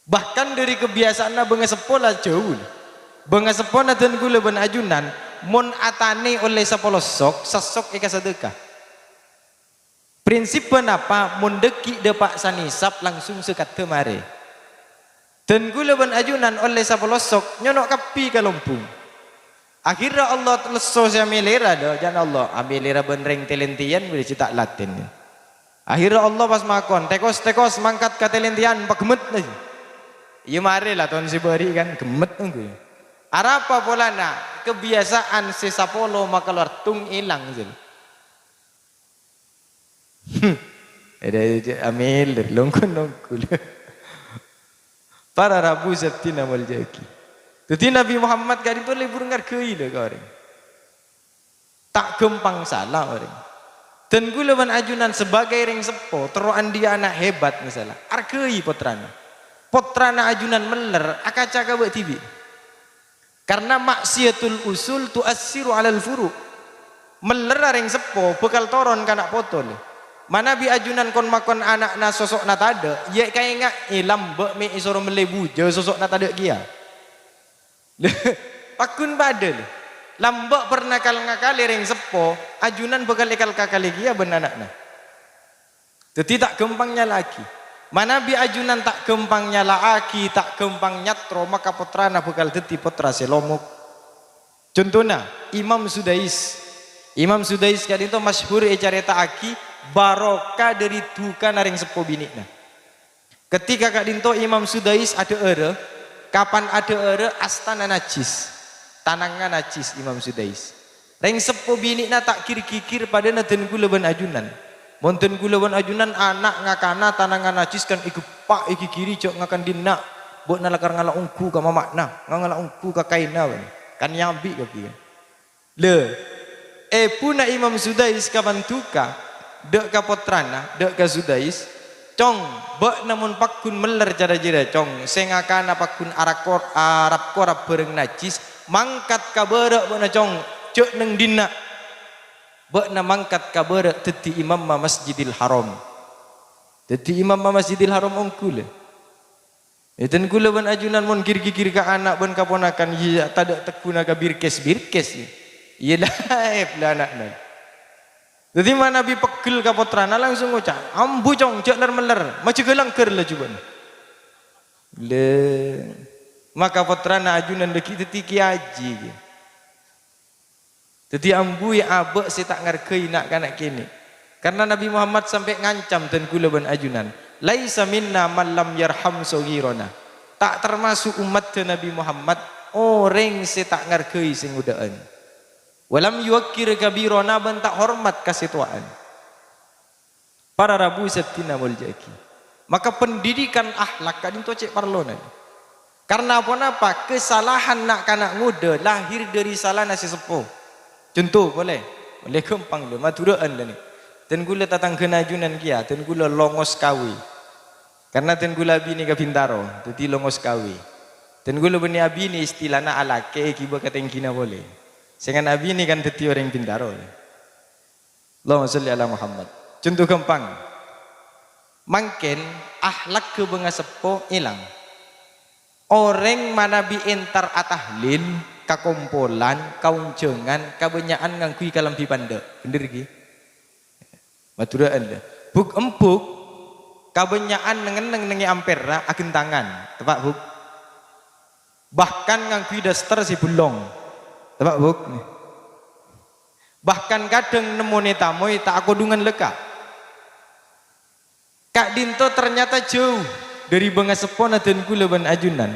Bahkan dhâri kabiyasa'anna bângaseppo la jhâu. Bângaseppona dân kaulâ bân ajunan, mon atanè ollè sapolo sok, sasok èkasadâka. Prinsibbhâ napa? Mon dhâggi' dâpa' sanisap langsung sakaddhâ marè. Dân kaulâ bân ajunan ollè sapolo sok, nyono' kabbhi ka lombhung. Akhirra Allah lesso sè amèlèra, dâ, jâ' Allah, amèlèra bân rèng Tèlèntèyan bâdâ cè' ta' latèn. Akhirra Allah pas makon, "Tèkos, tèkos, mangkat ka Tèlèntèyan, paghemmet, la." Iyâ marè la ton sè bâri' kan, gemmet ongghu. Arapa polana kabiyasa'an sè sapolo makalowar tung èlang, Zil. Ada aja amèl, longkon-longkon. Para rabu Sabtina molja'aghi. Dhâddhi Nabi Muhammad ka'dinto lebur ngargai lho ka orèng. Ta' ghâmpang sala orèng. Dân kaulâ bân ajunan sebagai rèng seppo, terro andi'â ana' hebat misalla, argai pottrana. Pottrana ajunan mèller, akaca ka bâ' dhibi'. Karna maksiyatul usul tu'assiru 'alal furu'. Mèllerra rèng seppo bhâkal toron ka na' poto, lè. Manabi ajunan kon-makon ana'na soso'na tadâ', iyâ èkaènga'è lambâ' mè' èsoro mellè bujâ soso'na tadâ' kèya. Paggun padâ, lè. Lambâ' pernah kal-ngakalè rèng seppo, ajunan bhâkal èkal-kakalè kèya bân ana'na. Dhâddhi ta' ghâmpang nyala'aghi. Manabi ajunan ta' ghâmpang nyala'aghi, ta' ghâmpang nyatro, maka pottrana bhâkal dhâddhi pottra sè lomok. Contona, Imam Sudais. Imam Sudais ka'dinto masyhur ècarèta'aghi barokah dhâri dhukana rèng seppo binè'na. Ketika ka'dinto Imam Sudais adhâ'ârâ, kapan adhâ'ârâ astana najjhis, tanangnga najjhis Imam Sudais. Rèng seppo binè'na ta' gir-gigir padâna dân kaulâ bân ajunan. Mon dân kaulâ bân ajunan ana' ngakana tanangnga najjhis kan ègeppa', ègigiri jhâ' ngakan dinna', bâ'na lakar ngala' ongghu ka mama'na, ngala' ongghu ka kaènna, kan nyabi' kabbhi. Lè, èbhuna Imam Sudais kapan duka, dâ' ka pottrana, dâ' ka Sudais, "Cong, bâ'na mon paggun mèller cara jârèya, Cong, sè ngakana paggun arak-, arap-korap bhârâng najjhis, mangkat ka bârâ' bâ'na, Cong, jhâ' neng dinna'. Bâ'na mangkat ka bârâ' dhâddhi imamma Masjidil Haram." Dhâddhi imamma Masjidil Haram ongghu, lè. Èdhân kaulâ bân ajunan mon gir-gigir ka ana' bân kaponakan, iyâ tadâ' tegghuna ka birkes-birkes, iyâ. Iyâ laèp la ana'na. Dhâddhi manabi peggel ka pottrana langsung ngoca', "Ambu, Cong, jhâ' ler-mèller, majâgâ langghâr laju bâ'na." Lè, maka pottrana ajunan dhâggi' dhâddhi kèyaè ajhi, iyâ. Dhâddhi ambu è abâ' sè ta' ngargai na'-kana' kènè'. Karna Nabi Muhammad sampè' ngancam dân kaulâ bân ajunan, "Laisa minna man lam yarham shaghirana." Ta' tamaso' ommaddhâ Nabi Muhammad orèng sè ta' ngargai sè ngodâ'ân. "Wa lam yuwaqqir kabirana," bân ta' hormat ka sè towa'an. Para rabu sè dinah molja'aghi. Maka pendidikan akhlak ka'dinto cè' parlona. Karna ponapa? Kasalahan na'-kana' ngodâ lahir dhâri salana sè seppo. Conto polè, polè ghâmpang lho, Madhurâ'ân lho nè. Dân kaulâ tatangghâna ajunan kèya, dân kaulâ longos kawè. Karna dân kaulâ abinè ka Bintaro, dhâddhi longos kawè. Dân kaulâ bânnè abinè istilana alakè èghibâ ka tèngghina polè. Sèngan abinè kan dhâddhi orèng Bintaro. Allahumma sholli ala Muhammad. Conto ghâmpang. Mangkèn, akhlak ghâbângnga seppo èlang. Orèng manabi entar atahlil, kakompolan, kaonjhângan, kabânnya'an ngangghuy kalambhi pandâ'. Bhendher, ghi? Madhurâ'ân, lho. Buk-embuk, Kabânnya'an neng-enneng neng è amperra aghântangan, teppa', Bu'? Bahkan ngangghuy daster sè bellong, teppa', Bu'? Bahkan kadhâng nemmonè tamoy ta' akodhungan lekka'. Ka'dinto ternyata jhâu dhâri bângaseppona dân kaulâ bân ajunan.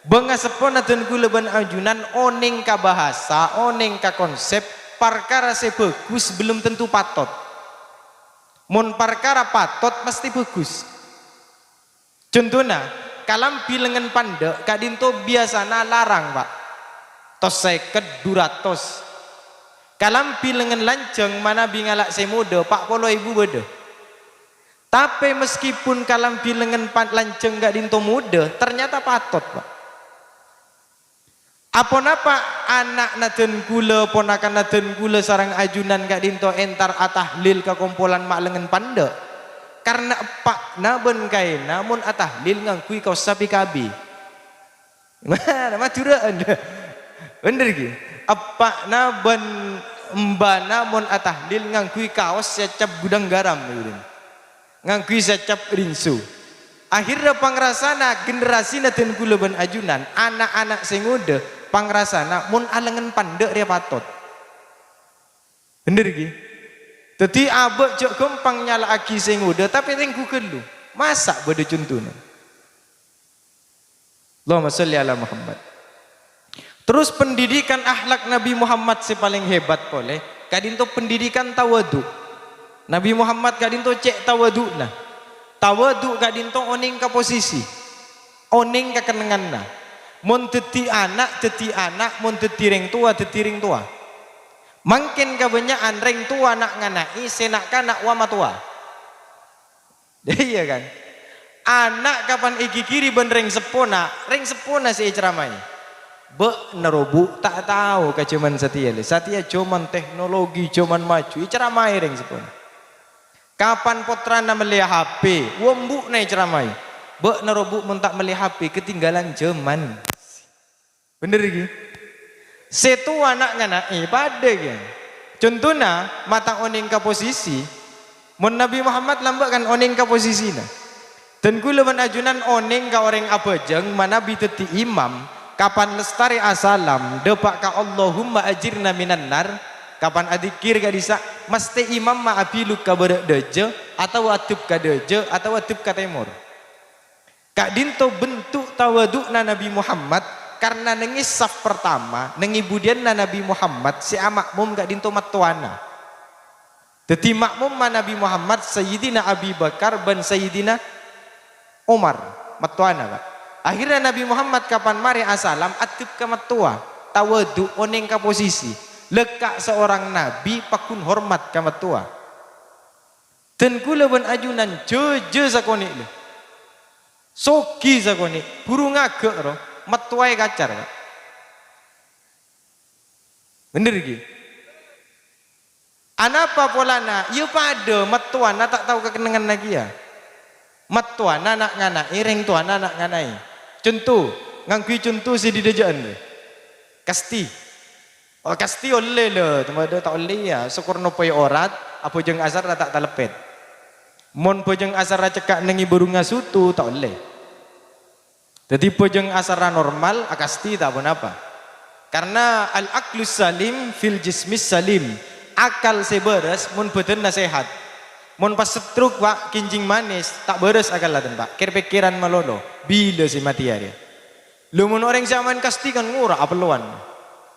Bângaseppona dân kaulâ bân ajunan onèng ka bahasa, onèng ka konsep, parkara sè bhâghus belum tentu patot. Mon parkara patot, mesthè bhâghus. Contona, kalambhi lengngen pandhâ' ka'dinto biyasana larang, Pa'. Tos sèket, du ratos. Kalambhi lengngen lanjhâng manabi ngala' sè modhâ, pa' polo èbu bâdâ. Tapè meskipun kalambhi lengngen pan-, lanjhâng ka'dinto modhâ, ternyata patot, Pa'. Aponapa ana'na dân kaulâ, ponakanna dân kaulâ sareng ajunan ka'dinto entar atahlil ka kompolan ma' lengngen pandhâ'? Karna eppa'na bân kaèna mon atahlil ngangghuy kaossa P K B. Madhurâ'ân. Bhender ghi? Eppa'na bân embana mon atahlil ngangghuy kaos sè cap gudhâng garam, gitu. Ngangghuy sè cap rinso. Akhirra pangrasana generasina dân kaulâ bân ajunan, ana'-ana' sè ngodâ, pangrasana mon alengngen pandhâ' rèya patot. Bhender ghi? Dhâddhi abâ' jhâ' ghâmpang nyala'aghi sè ngodâ, tapè tengghu ghâllu. Masa' bâdâ contona? Allahumma sholli ala Muhammad. Terros pendidikan akhlak Nabi Muhammad sè palèng hebat polè, ka'dinto pendidikan tawadhu. Nabi Muhammad ka'dinto cè' tawadhu'na. Tawadhu ka'dinto onèng ka posisi, onèng ka kennengnganna. Mon dhâddhi ana', dhâddhi ana', mon dhâddhi rèng towa, dhâddhi rèng towa. Mangkèn kabânnya'an rèng towa na'-ngana'è sè na'-kana' wa' matowa. Iyâ, kan? Ana' kapan èghighiri bân rèng seppona, rèng seppona sè èceramaè. Bâ'na robu ta' tao ka jhâman satèya, lè. Satèya jhâman teknologi, jhâman maju, èceramaè rèng seppona. Kapan pottrana mellèya H P, wa' embu'na èceramaè. Bâ'na robu mon ta' mellè H P, ketinggalan jhâman. Bhender ghi? Sè towa na'-ngana'è padâ ghi. Contona, mata onèng ka posisi, mon Nabi Muhammad lambâ' kan onèng ka posisina. Dân kaulâ bân ajunan onèng ka orèng abhâjâng manabi dhâddhi imam, kapan lastarè asalam, dâpa' ka Allahumma ajirna minan nar, kapan adzikkèr ka'dissa', mesthè imamma abiluk ka bârâ' dâjâ, atabâ addhep ka dâjâ, atabâ addhep ka tèmor. Ka'dinto bentuk tawadhu'na Nabi Muhammad, karna neng è saf pertama, neng è budiyânna Nabi Muhammad sè ama'mum ka'dinto mattowana. Dhâddhi ma'mumma Nabi Muhammad Sayyidina Abi Bakar bân Sayyidina Umar, mattowana, Pa'. Akhirnya Nabi Muhammad kapan marè asalam, addhep ka mattowa, tawadhu, onèng ka posisi. Lekka' seorang nabi pagghun hormat ka mattowa. Dân kaulâ bân ajunan jhâjhâ sakonè', lè. Soghi sakonè', buru ngaghâ' ro, mattowaè kacar, Pa'. Bhender ghi? Anapa polana? Iyâ padâ, mattowana ta' tao ka kennengnganna kèya. Mattowana na'-ngana'è, rèng towana na'-ngana'è. Conto, ngangghuy conto sè dâjâ'ân, lè. Kasti. Oh, kasti ollè, lè, tembhâdhâ ta' ollè, iyâ. Sokor nopoy orat, abhâjâng asarra ta' taleppet. Mon bhâjâng asarra cekka' neng è bârungnga soto, ta' ollè. Dhâddhi bhâjâng asarra normal, akasti ta' ponapa. Karna al-aqlus salim fil jismis salim. Akal sè bârâs mon bhâdhânna sehat. Mon pas stroke, Pa', kencing manis, ta' bârâs akalla, Pa'. Kèr-pèkkèran malolo. Bilâ sè matèya rèya? Lho, mon orèng sè amaèn kasti kan ngora' apellowan.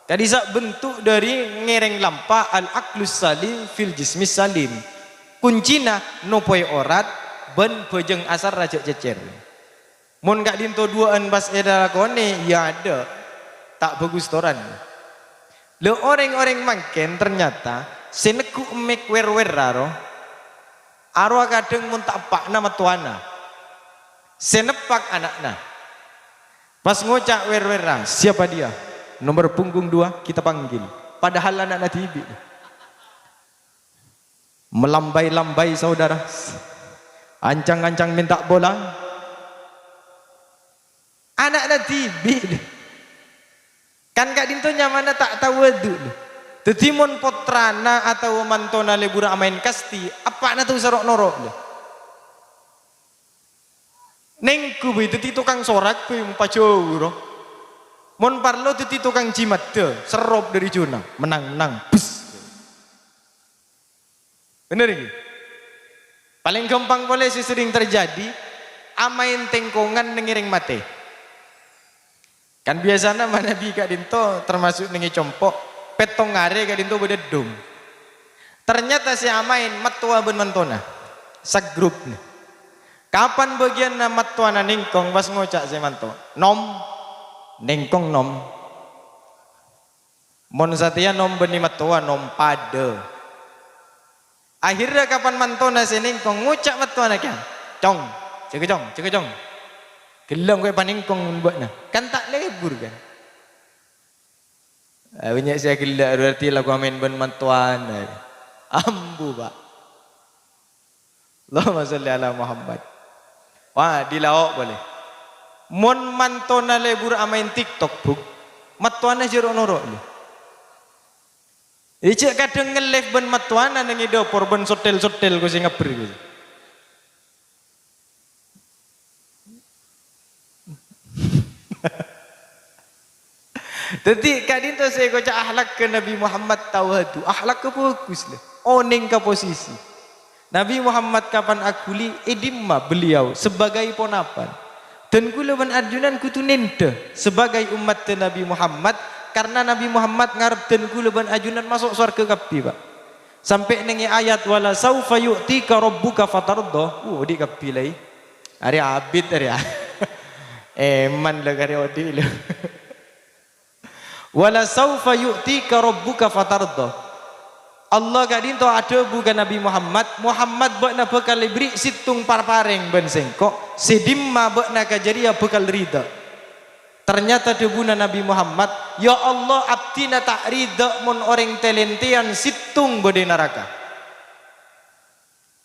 Ka'dissa' bentuk dhâri ngèrèng lampa al-aqlus salim fil jismis salim. Kuncina nopoy orat bân bhâjâng asarra jhâ' cècèr. Mon ka'dinto duwâ'ân pas èlalakonè, iyâ adâ'. Ta' bhâghus toran. Lho, orèng-orèng mangkèn ternyata sè neggu' emmèk wèr-wèrra ro, arowa kadhâng mon ta' eppa'na mattowana. Sè neppak ana'na. Pas ngoca' wèr-wèrra, "Siapa dia? Nomor punggung dua kita panggil." Padahal ana'na dhibi'. Melambai-lambai, saudara. Ancang-ancang minta bola. Ana'na dhibi'. Kan ka'dinto nyamana ta' tawadhu. Dhâddhi mon pottrana atabâ mantona lebur amaèn kasti, eppa'na tao sè ro'-noro'. Nèngghu bhâi dhâddhi tokang sorak bhâi, mon pajhâu, ro. Mon parlo dhâddhi tokang jimaddhâ, serrop dâri jhuna, mennang-mennang, bes. Bhender iki? Palèng ghâmpang polè sè serrèng terjadi, amaèn tèngkongan neng ngèrèng matè. Kan biyasana manabi ka'dinto termasuk neng è compo', pèttong arè ka'dinto bâdâ dhung. Ternyata sè amaèn mattowa bân mantona. Sagrup, nè. Kapan bâgiyânna mattowana nèngkong, pas ngoca' sè manto, "Nom, nèngkong, Nom." Mon satèya nom bânnè mattowa, nom padâ. Akhirra kapan mantona sè nèngkong, ngoca' mattowana kèya, "Cong, jâgâ, Cong, jâgâ, Cong. Ghellâ' engko' èpanèngkong bâ'na." Kan ta' lebur, kan? Ah, bânnya' sè aghellâ' berarti lako amaèn bân mattowana. Ambu, Pak. Allahumma sholli ala Muhammad. Wah, dilao' polè. Mon mantona lebur amaèn TikTok, Bu, mattowana jhâ' ro'-noro', lho. È jhâ' kadhâng nge-live bân mattowana neng è dâpor bân sottel-sottel ko sè ngabbher ko. Dhâddhi, ka'dinto sè èkoca' akhlakka Nabi Muhammad tawadu, akhlakka bhâghus, lho. Onèng ka posisi. Nabi Muhammad kapan aghuli, è dimma beliau sebagai ponapan. Dân kaulâ bân ajunan kodhu nèndhâ sebagai ommaddhâ Nabi Muhammad, karna Nabi Muhammad ngarep dân kaulâ bân ajunan maso' sowarghâ kabbhi, Pak. Sampè' neng è ayat, "Wala saufa yu'tika rabbuka fatardha." Uh, odi' kabbhi, lai. Arè abit, arè a-, eman, lho, karè odi', lho. "Wala saufa yu'tika rabbuka fatardha." Allah ka'dinto adhâbu ka Nabi Muhammad, "Muhammad, bâ'na bhâkal èberri' sèttong parpareng bân Sèngko', sè dimma bâ'na ka jârèya bhâkal ridha." Ternyata dhâbuna Nabi Muhammad, "Ya Allah, abdhina ta' ridha mon orèng tè-lèntèyan sèttong bâdâ è naraka."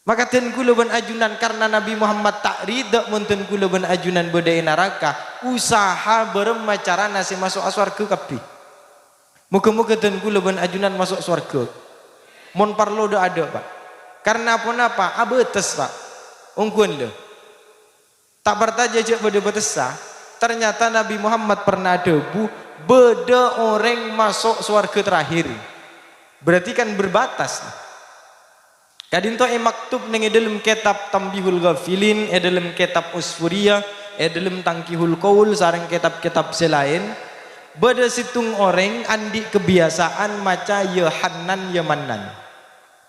Maka dân kaulâ bân ajunan, karna Nabi Muhammad ta' ridha mon dân kaulâ bân ajunan bâdâ è naraka, usaha bârâmma carana sè maso'a sowarghâ kabbhi. Moghâ-moghâ dân kaulâ bân ajunan maso' sowarghâ. Mon parlo dâ'-adâ', Pak. Karna ponapa? Abâtes, Pak. Ongghuwân, lho. Ta' parcajâ jhâ' bâdâ bâtessa. Ternyata Nabi Muhammad pernah adhâbu, "Bâdâ orèng maso' sowarghâ terakhir." Berarti kan berbatas. Ka'dinto èmaktub neng è dâlem kètab Tanbihul Ghafilin, è dâlem kètab Usfuriyah, è dâlem Tanqihul Qaul, sareng kètab-kètab sè laèn, bâdâ sèttong orèng andi' kabiyasaan maca "Ya Hannan, Ya Mannan".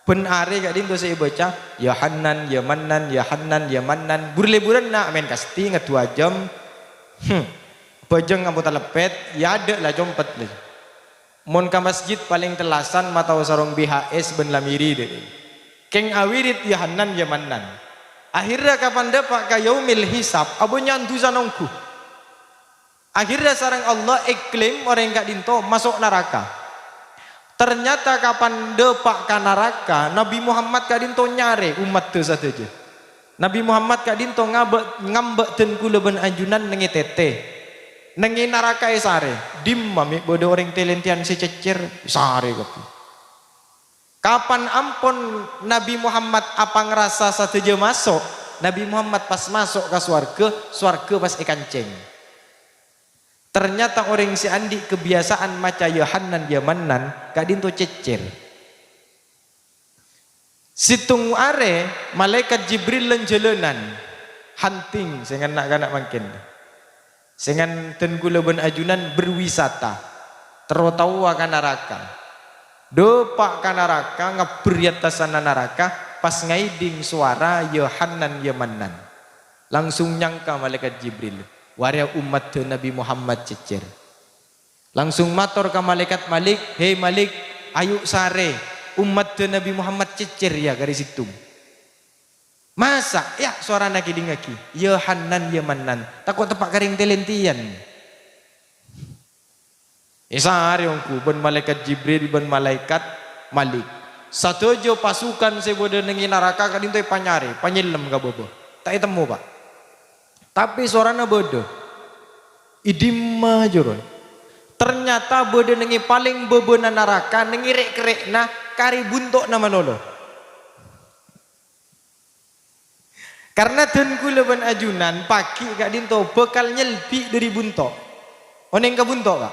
Bân arè ka'dinto sè èbâca, "Ya Hannan, Ya Mannan, Ya Hannan, Ya Mannan". Bur-lèburanna maèn kasti nga dua jam. Hmm. Bhâjâng ampo taleppet, ya adâ' la compet, lè. Mon ka masjid palèng tellasan matao sarong B H S bân la mèrè, dâ'. Kèng awirid, "Ya Hannan, Ya Mannan". Akhirra kapan dâpa' ka yaumil hisab, abânnya'an dusana ongghu. Akhirra sareng Allah èklaim orèng ka'dinto maso' naraka. Ternyata kapan dâpa' ka naraka, Nabi Muhammad ka'dinto nyarè ommaddhâ sadhâjâ. Nabi Muhammad ka'dinto ngabâ-, ngambâ' dân kaulâ bân ajunan neng è tètè. Neng è naraka èsarè. Dimma mè' bâdâ orèng tè-lèntèyan sè cèccèr, èsarè kabbhi. Kapan ampon Nabi Muhammad apangrasa sadhâjâ maso', Nabi Muhammad pas maso' ka sowarghâ, sowarghâ pas èkancèng. Ternyata orèng sè andi' kabiyasaan maca "Ya Hannan, Ya Mannan" ka'dinto cèccèr. Sèttong arè, Malaèkat Jibril lan-jhâlânan, hunting, sèngan na'-kana' mangkèn. Sèngan dân kaulâ bân ajunan berwisata, terro taowa ka naraka. Dâpa' ka naraka, ngabbher è attassanna naraka, pas ngaèding sowara, "Ya Hannan, Ya Mannan." Langsung nyangka Malaèkat Jibril, "Wâ' rèya ommaddhâ Nabi Muhammad cèccèr." Langsung mator ka Malaèkat Malik, "Hè Malik, ayo sarè, ommaddhâ Nabi Muhammad cèccèr, ya, karè sèttong." "Masa'?" "Ya', sowarana kèdingngaghi, 'Ya Hannan, Ya Mannan.' Tako' teppa' ka rèng tè-lèntèyan." Èsarè ongghu bân Malaèkat Jibril bân Malaèkat Malik. Sadhâjâ pasukan sè bâdâ neng è naraka ka'dinto èpanyarè, èpanyellem ka bâbâ. Ta' ètemmo, Pak. Tapè sowarana bâdâ. È dimma jârowa? Ternyata bâdâ neng è palèng bâbâna naraka, neng è rè'-kerrè'na, karè bunto'na malolo. Karna dân kulâ bân ajunan pagghi' ka'dinto bhâkal nyelbi' dhâri bunto'. Onèng ka bunto', Ka'?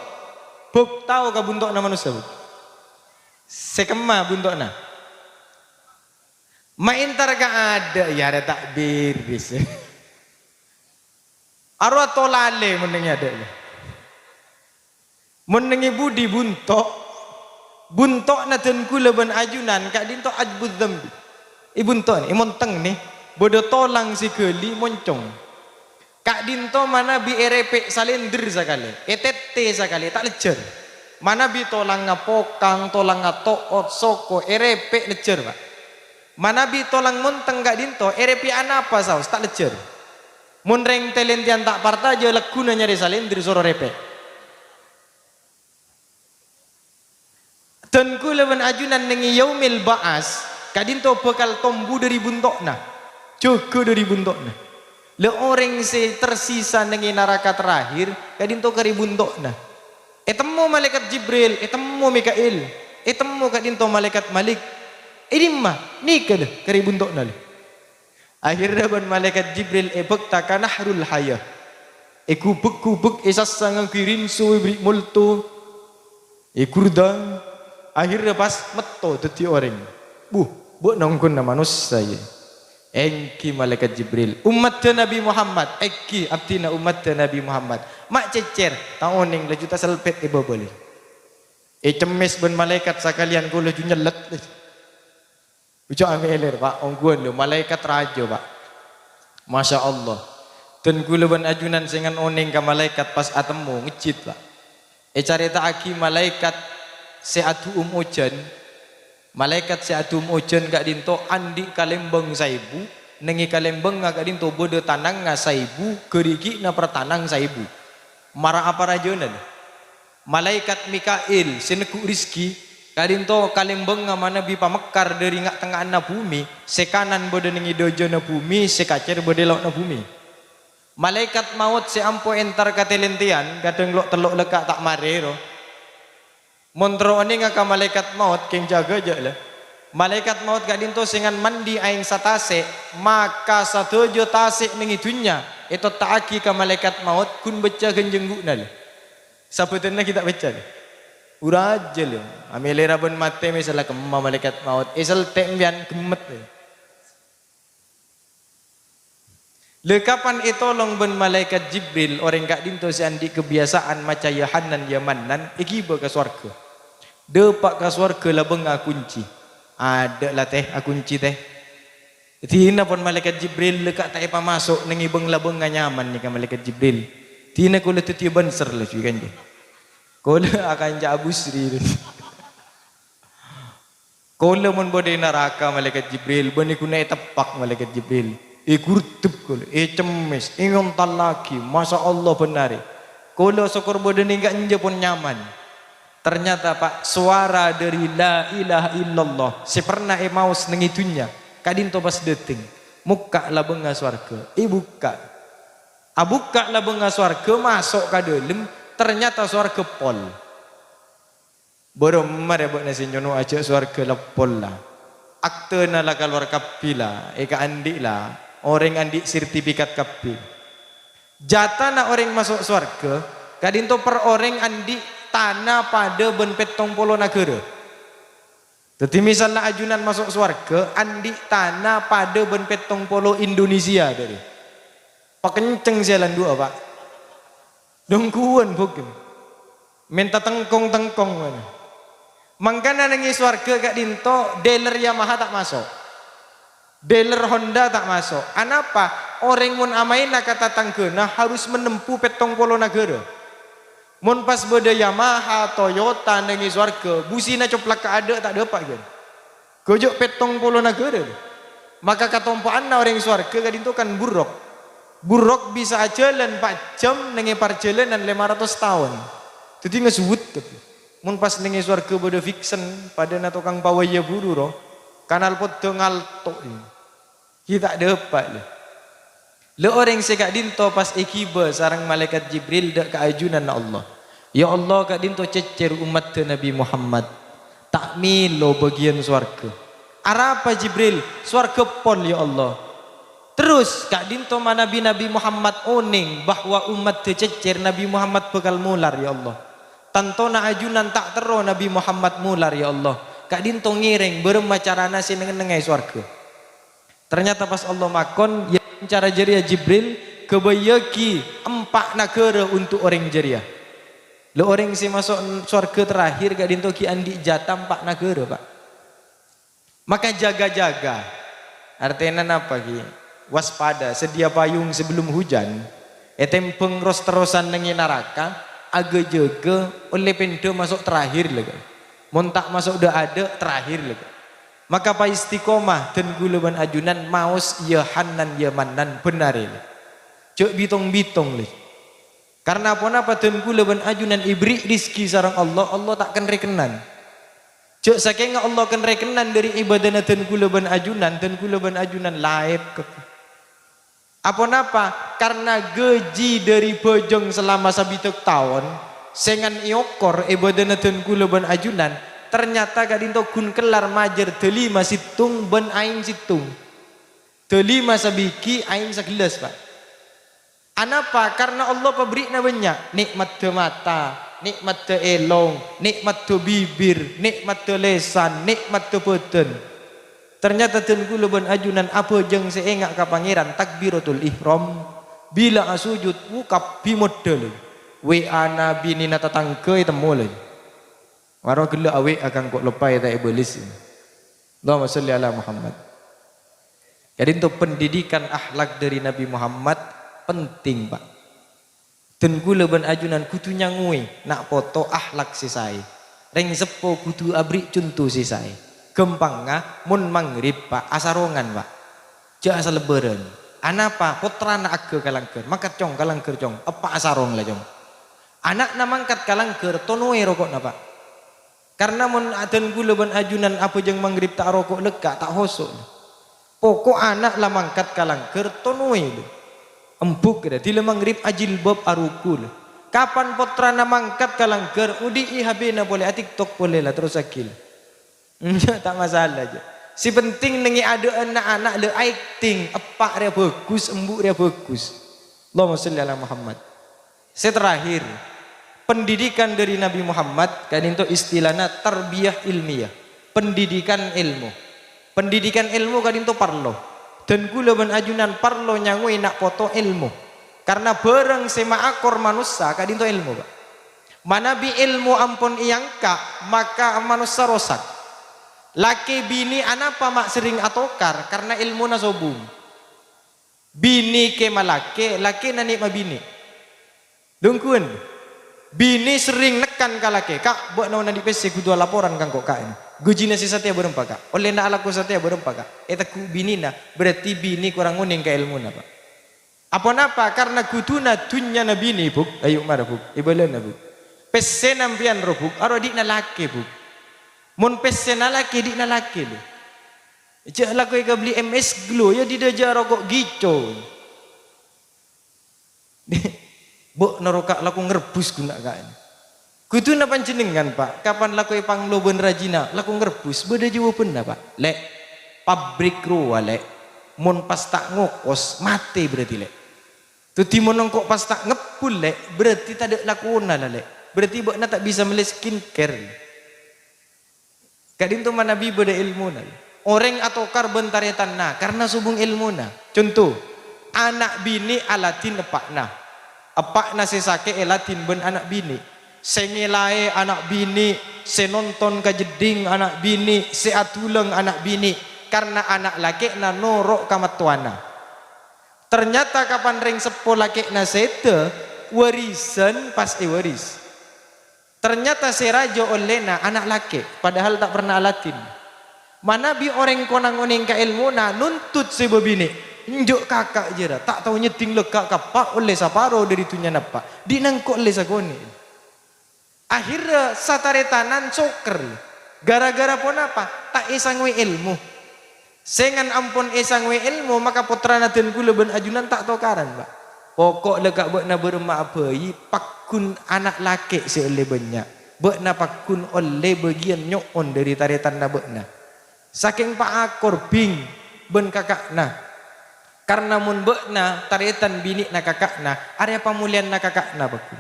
Bhuk tao ka bunto'na manossa, Bhuk? Sè kemma bunto'na? Maèntar ka adâ', iyâ arè ta' bèrès. Arowa tolalè mon nèng è adâ'. Mon nèng è budi bunto', bunto'na dân kulâ bân ajunan ka'dinto ajbud dzambi. È bunto' nè, è montèng nè, bâdâ tolang sè ghâli moncong. Ka'dinto manabi èrèpè' salèndher sakalè, ètèttè sakalè, ta' lejjhâr. Manabi tolangnga pokang, tolangnga to'ot, soko, èrèpè' lejjhâr, Pa'. Manabi tolang montèng ka'dinto, èrèpè' anapa saos, ta' lejjhâr. Mon rèng tèlèntèyan ta' partajâ, lagghuna nyarè salèndher soro rèpè'. Dân kulâ bân ajunan nèng è yaumil ba'as, ka'dinto bhâkal tombu dhâri bunto'na, jâgâ dhâri bunto'na. La orèng sè tersisa nèng è naraka terakhir, ka'dinto karè bunto'na. Ètemmo Malaèkat Jibril, ètemmo Mika'il, ètemmo ka'dinto Malaèkat Malik. È dimma? Nèka, lè, karè bunto'na, lè. Akhirra bân Malaèkat Jibril èbâkta ka Nahrul Hayah. Èghubek-ghubek, èsassa ngangghuy rinso, èberri' molto, ègurdhâng. Akhirra pas metto dhâddhi orèng. "Bu, bâ'na ongghuna manossa, yâ?" "Èngghi Malaèkat Jibril." "Ommaddhâ Nabbhi Muhammad?" "Èngghi, abdhina ommaddhâ Nabbhi Muhammad." Ma' cècèr, ta' onèng, laju taselpèt è bâbâ, lè. Ècemmès bân malaèkat sakalèyan, ghulâ ju nyellèt, lè. Oca' amèlèr, Pa', ongghuwân, lho, malaèkat rajâ, Pa'. Masya Allah. Dân ghulâ bân ajunan sè ngan onèng ka malaèkat pas atemmo, ngejjhit, Pa'. Ècarèta'aghi malaèkat sè adu'um ojhân, malaèkat sè adu'um ojhân ka'dinto andi' kalèmbâng saèbu, nèng è kalèmbângnga ka'dinto bâdâ tanangnga saèbu, ghârighina per tanang saèbu. Mara apa rajâna, lè? Malaèkat Mika'il sè neggu' rejhekkè, ka'dinto kalèmbângnga manabi pamekkar dhâri nga'-tengnga'anna bhumè, sè kanan bâdâ nèng è dâjâna bhumè, sè kacèr bâdâ è lao'na bhumè. Malaèkat maot sè ampo èntar ka tèlèntèyan, kadhâng lo'-tello' lèkka' ta' marè, ro. Mon terro onènga ka malaèkat maot, kèng jâgâ jâ', lè. Malaèkat maot ka'dinto sè ngan mandi aèng satasè', maka sadhâjâ tasè' nèng è dhunnya ètotta'aghi ka malaèkat maot, ghun beccè ghânjhânggu'na, lè. Sabâdhânna ghi' ta' beccè, lè. Orajâ, lè. Amèlèra bân matè mè' sala kemma malaèkat maot. Èseltè' empèyan, gemmet, lè. Lè, kapan ètolong bân malaèkat Jibril, orèng ka'dinto sè andi' kabiyasaan maca ya Hannan ya Mannan, èghibâ ka sowarghâ. Dâpa' ka sowarghâ labângnga akunci. Adâ' la, tè, akunci, tè. Dinah pon malaèkat Jibril lèkka' ta' èpamaso' nèng è bâng-labângnga nyaman nèka malaèkat Jibril. Dinah kaulâ dhâddhiyâ banser laju èkanca. Kaulâ akanca Abu Sri. Kaulâ mon bâdâ è naraka malaèkat Jibril, bânnè ghuna èteppak malaèkat Jibril. Ègurdep kaulâ, ècemmès, èngontallaghi, masya Allah bhender. Kaulâ sokkor bâdâ nèng ka'enjâ pon nyaman. Ternyata, Pa', sowara dhâri la ilaha illallah sè pernah èmaos nèng è dhunnya, ka'dinto pas dâteng, mokka' labângnga sowarghâ, èbukka'. Abukka' labângnga sowarghâ, maso' ka dâlem, ternyata sowarghâ pol. Bârâmma rè bâ'na sè nyono'a jâ' sowarghâ la pol la. Aktena la kalowar kabbhi la, èkaandi' la, orèng andi' sertifikat kabbhi. Jatana orèng maso' sowarghâ, ka'dinto per orèng andi' tana padâ bân pèttong polo naghârâ. Dhâddhi, misalla ajunan maso' sowarghâ, andi' tana padâ bân pèttong polo Indonesia, dhâri. Pakenceng sè alandu'a, Pa'. Dhungguwân, Bu'. Mènta tengkong-tengkong, mènta. Mangkana nèng è sowarghâ ka'dinto, dealer Yamaha ta' maso'. Dealer Honda ta' maso'. Anapa? Orèng mon amaèna ka tatangghâna harus menempuh pèttong polo naghârâ. Mon pas bâdâ Yamaha, Toyota nèng è sowarghâ, busina coplak ka adâ' ta' dâpa', ghi. Ghâjâ' pèttong polo naghârâ. Maka katompo'anna orèng sowarghâ ka'dinto kan burrok. Burrok bisa ajhâlân pa' jhâm nèng è parjhâlânan lèma ratos taon. Dhâddhi ngasuwut, kabbhi. Mon pas nèng è sowarghâ bâdâ Vixion, padâna tokang pawaya buru, ro. Kanal poddhâ ngalto', ghi. Ghi' ta' dâpa', lè. Lè, orèng sè ka'dinto pas èghibâ sareng malaèkat Jibril dâ' ka ajunanna Allah. "Ya Allah, ka'dinto cècèr ommaddhâ Nabbhi Muhammad. Ta' mèlo bâgiyân sowarghâ." "Arapa, Jibril?" "Sowarghâ pol, ya Allah." Terros, ka'dinto manabi Nabi Muhammad onèng bahwa ommaddhâ cèccèr, Nabi Muhammad bhâkal molar, ya Allah. Tantona ajunan ta' terro Nabi Muhammad molar, ya Allah. Ka'dinto ngèrèng bârâmma carana sè neng-ennengngè sowarghâ. Ternyata pas Allah makon, "Ya, cara jârèya Jibril, ghâbâyyâghi empa' naghârâ untuk orèng jârèya." Lho, orèng sè maso' sowarghâ terakhir ka'dinto ghi' andi' jatah empa' naghârâ, Pak. Maka jaga-jaga. Artèna napa, ghi? Waspada, sedia payung sebelum hujan. Ètèmbhâng ros-terrosan neng è naraka, aghâ-jâghâ, ollè pèndhâ maso' terakhir, lho, Kak. Mon ta' maso' dâ'-adâ', terakhir, lho, Kak. Maka paistiqomah dân ghulâ bân ajunan maos, "Ya Hannan, ya Mannan," bhennarè, lho. Jhâ' bitong-bitong, lho. Karna ponapa dân ghulâ bân ajunan èberri' rizki sareng Allah, Allah ta' ken-rèkennan. Jhâ' sakènga Allah ken-rèkennan dâri ibâdâna dân ghulâ bân ajunan, dân ghulâ bân ajunan laèp kabbhi. Aponapa? Karna ghâji dâri bhâjâng salama sabidhâk taon, sèngan èokor ibâdâna dân ghulâ bân ajunan, ternyata ka'dinto ghun kellar majâr dâlima sèttong bân aèng sèttong. Dâlima sabighi, aèng saghellâs, Pak. Anapa? Karna Allah paberri'na bânnya', nè'maddhâ mata, nè'maddhâ èlong, nè'maddhâ bibir, nè'maddhâ lèsan, nè'maddhâ bâdân. Ternyata dân ghulâ bân ajunan abhâjâng sè enga' ka Pangèran takbiratul ihram, bilâ asojud, wuh, kabbhi modâl. W A-na binèna tatangghâ ètemmo, lè. Maro ghellâ' awè' akangko' loppaè ta' èbâlis. Allahumma sholli ala Muhammad. Ka'dinto pendidikan akhlak dâri Nabi Muhammad penting, Pak. Dân ghulâ bân ajunan kodhu nyangowè na' poto akhlak sè saè. Rèng seppo kodhu aberri' conto sè saè. Ghâmpangnga, mon maghrib, Pak, asarongan, Pak. Jhâ' asalebbhârân. Anapa? Pottrana aghâ ka langghâr. "Mangkat, Cong, ka langghâr, Cong." Eppa' asarong la, Cong. Ana'na mangkat ka langghâr, tonowè roko'na, Pak. Karna mon dân ghulâ bân ajunan abhâjâng maghrib ta' aroko' lekka', ta' hoso'. Poko' ana' la mangkat ka langghâr, tonowè, lho. Embuk, kèra, dila maghrib ajilbab aruku, lho. Kapan pottrana mangkat ka langghâr, odi'i H P-na polè, a-TikTok polè, la, terrossaghi, lho. Enjâ', ta' masalah, jâ. Sè penting neng è adâ'ânna ana', lho, acting, eppa' rèya bhâghus, embu' rèya bhâghus. Allahumma sholli ala Muhammad. Sè terakhir, pendidikan dâri Nabi Muhammad, ka'dinto istilana tarbiyah ilmiyah, pendidikan èlmo. Pendidikan èlmo ka'dinto parlo. Dân ghulâ bân ajunan parlo nyangowè na' poto èlmo. Karna bhârâng sè maakor manossa ka'dinto èlmo, Pak. Manabi èlmo ampon èangka', maka manossa rosak. Lakè binè anapa ma' serrèng atokar? Karna èlmona sobung. Binè kèma lakè, lakèna nè'ma binè. Lungguwân. Binè serrèng nekkan ka lakè, "Ka', bâ'na mon andi' pèssè kodhu alaporan ka engko', Ka', ènè. Ghâjina sè satèya bârâmpa, Ka'? Ollèna alako satèya bârâmpa, Ka'?" Ètegghu' binèna, berarti binè korang onèng ka èlmona, Pak. Aponapa? Karna ghuduna dhunnyana binè, Bu'. Ayo, mara, Bu'. Èbâlâna, Bu'. Pèssèna empèyan, ro, Bu'. Aro dhinna lakè, Bu'. Mon pèssèna lakè, dhinna lakè, lho. Jâ' lako èkabelli M S Glow, ya didâjâ roko' ghico. Bâ'na ro, Ka', lako ngrebbus ghun na', Ka', ènè. Ghuduna panjhennengngan, Pak, kapan lako èpanglo bân rajina, lako ngrebbus, bâdâ jâwâbânna, Pak. Lè', pabrik rowa, Lè'. Mon pas ta' ngokos, matè berarti, Lè'. Dhâddhi mon engko' pas ta' ngebbhul, Lè', berarti tadâ' lakona, la, Lè'. Berarti bâ'na ta' bisa mellè skincare. Ka'dinto manabi bâdâ èlmona. Orèng atokar bân tarètanna karna sobung èlmona. Conto, ana' binè' aladhin eppa'na. Eppa'na sè sakè' èladhin bân ana' binè'. Sè ngèlaè ana' binè', sè nonton ka jeddhing ana' binè', sè adulâng ana' binè', karna ana' lakè'na noro' ka mattowana. Ternyata kapan rèng seppo lakè'na sèdhâ, warisan pas èwaris. Ternyata sè rajâ ollèna ana' lakè', padahal ta' pernah aladhin. Manabi orèng konang onèng ka èlmona nuntut sè bâbinè', "Enjâ' kaka' jârèya, ta' tao nyeddhing lekka' kappa' ollè saparo dâri dhunnyana eppa', dhinna' engko' ollè sakonè'." Akhirra sataretanan sokker. Gara-gara ponapa? Ta' èsangowè èlmo. Sèngan ampon èsangowè èlmo, maka pottrana dân ghulâ bân ajunan ta' tokaran, Pak. Poko' la ka' bâ'na bârâmma abâi, pagghun ana' lakè' sè ollè bânnya'. Bâ'na pagghun ollè bâgiyân nyo'on dâri tarètanna bâ'na. Sakèng paakor bing bân kaka'na. Karna mon bâ'na tarètan binè'na kaka'na, arèya pamolèyanna kaka'na, paggun.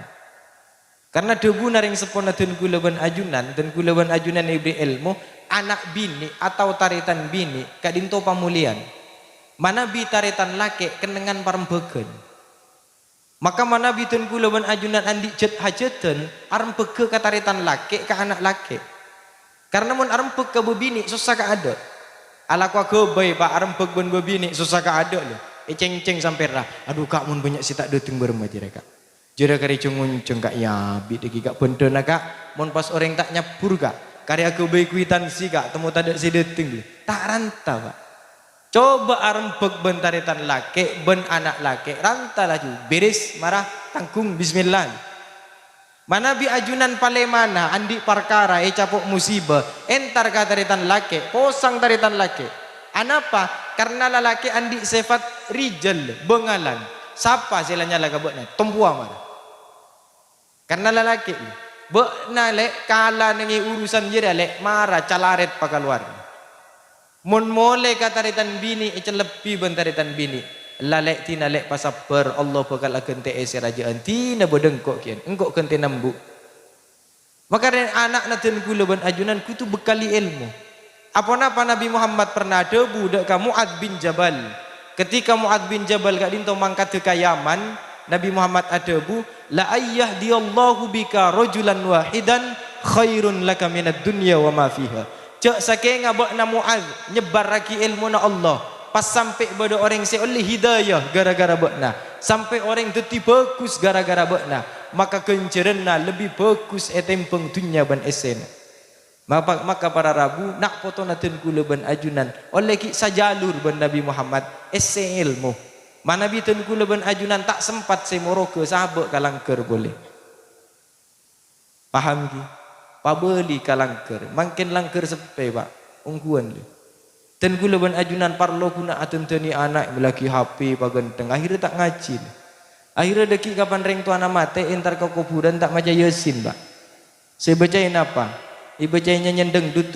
Karna dhâbuna rèng seppona dân kaulâ bân ajunan, dân kaulâ bân ajunan èbri èlmo, ana' binè' atau tarètan binè' ka'dinto pamolèyan. Manabi tarètan lakè' kennengngan parembhâghân. Maka manabi dân kaulâ bân ajunan andi' jhât-hajhâdhân, arembhâghâ ka tarètan lakè', ka ana' lakè'. Karna mon arembhâk ka bâbinè', sossa kaadâ'. Alako aghâbây, Pa', arembhâk bân bâbinè', sossa kaadâ', lho. Ècèngcèng sampèra. Adhu, Ka', mon bânnya' sè ta' dâteng bârâmma jârèya, Ka'. Jârèya karè jhung-onjhung, Ka', yâ, bi' dhâggi', Ka', bhândhâna, Ka', mon pas orèng ta' nyabbhur, Ka', karè aghâbây kwitansi, Ka', temmo tadâ' sè dâteng, lho. Ta' ranta, Pa'. Coba arembhâk bân tarètan lakè', bân ana' lakè', ranta laju, bèrès, mara, tangghung, bismillah. Manabi ajunan palèmana andi' parkara ècapo' musibâ, entar ka tarètan lakè', posang tarètan lakè'. Anapa? Karna lalakè' andi' sèfat rijal, bângalan. Sapa sè la nyala ka bâ'na? Tompowa mara. Karna lalakè', bâ'na, Lè', kala nèngè urusan jârèya, Lè', mara calarèt pakalowar. Mon molè ka tarètan binè', ècellebbi bân tarètan binè'. Ella, Lè', dina, Lè', pasabbhâr, Allah bhâkal aghântè'è sè rajâ'ân. Dina bâdâ engko' kèyan, engko' ghântèna embu'. Makarè ana'na dân kaulâ bân ajunan kodhu bhâkali èlmo. Aponapa Nabi Muhammad pernah adhâbu dâ' ka Mu'adz bin Jabal? Ketika Mu'adz bin Jabal ka'dinto mangkaddhâ ka Yaman, Nabi Muhammad adhâbu, "La ayyahdiyallahu bika rajulan wahidan khairun laka minad dunya wa ma fiha." Jhâ' sakènga bâ'na Mu'adz nyebbarraghi èlmona Allah, pas sampè' bâdâ orèng sè ollè hidayah ghârâ-ghârâ bâ'na, sampè' orèng dhâddhi bhâghus ghârâ-ghârâ bâ'na, maka ghânjhârânna lebbi bhâghus ètèmbhâng dhunnya bân èssèna. Maka, maka para rabu, na' potona dân kaulâ bân ajunan, ollè ghi' sajalur bân Nabi Muhammad, èssè èlmo. Manabi dân kaulâ bân ajunan ta' sempat sè moroghâ sabâ' ka langghâr polè. Paham, ghi? Pabâli ka langghâr. Mangkèn langghâr seppè, Pa'. Ongghuwân, lè. Dân kaulâ bân ajunan parlo ghuna adhândhâni ana', mellèaghi H P, paghântheng. Akhirnya ta' ngajhi, lè. Akhirnya dhâggi' kapan rèng towana matè, entar ka kobhurân, ta' maca Yasin, Pa'. Sè èbâcaè napa? Èbâcaè nyanyian dangdut.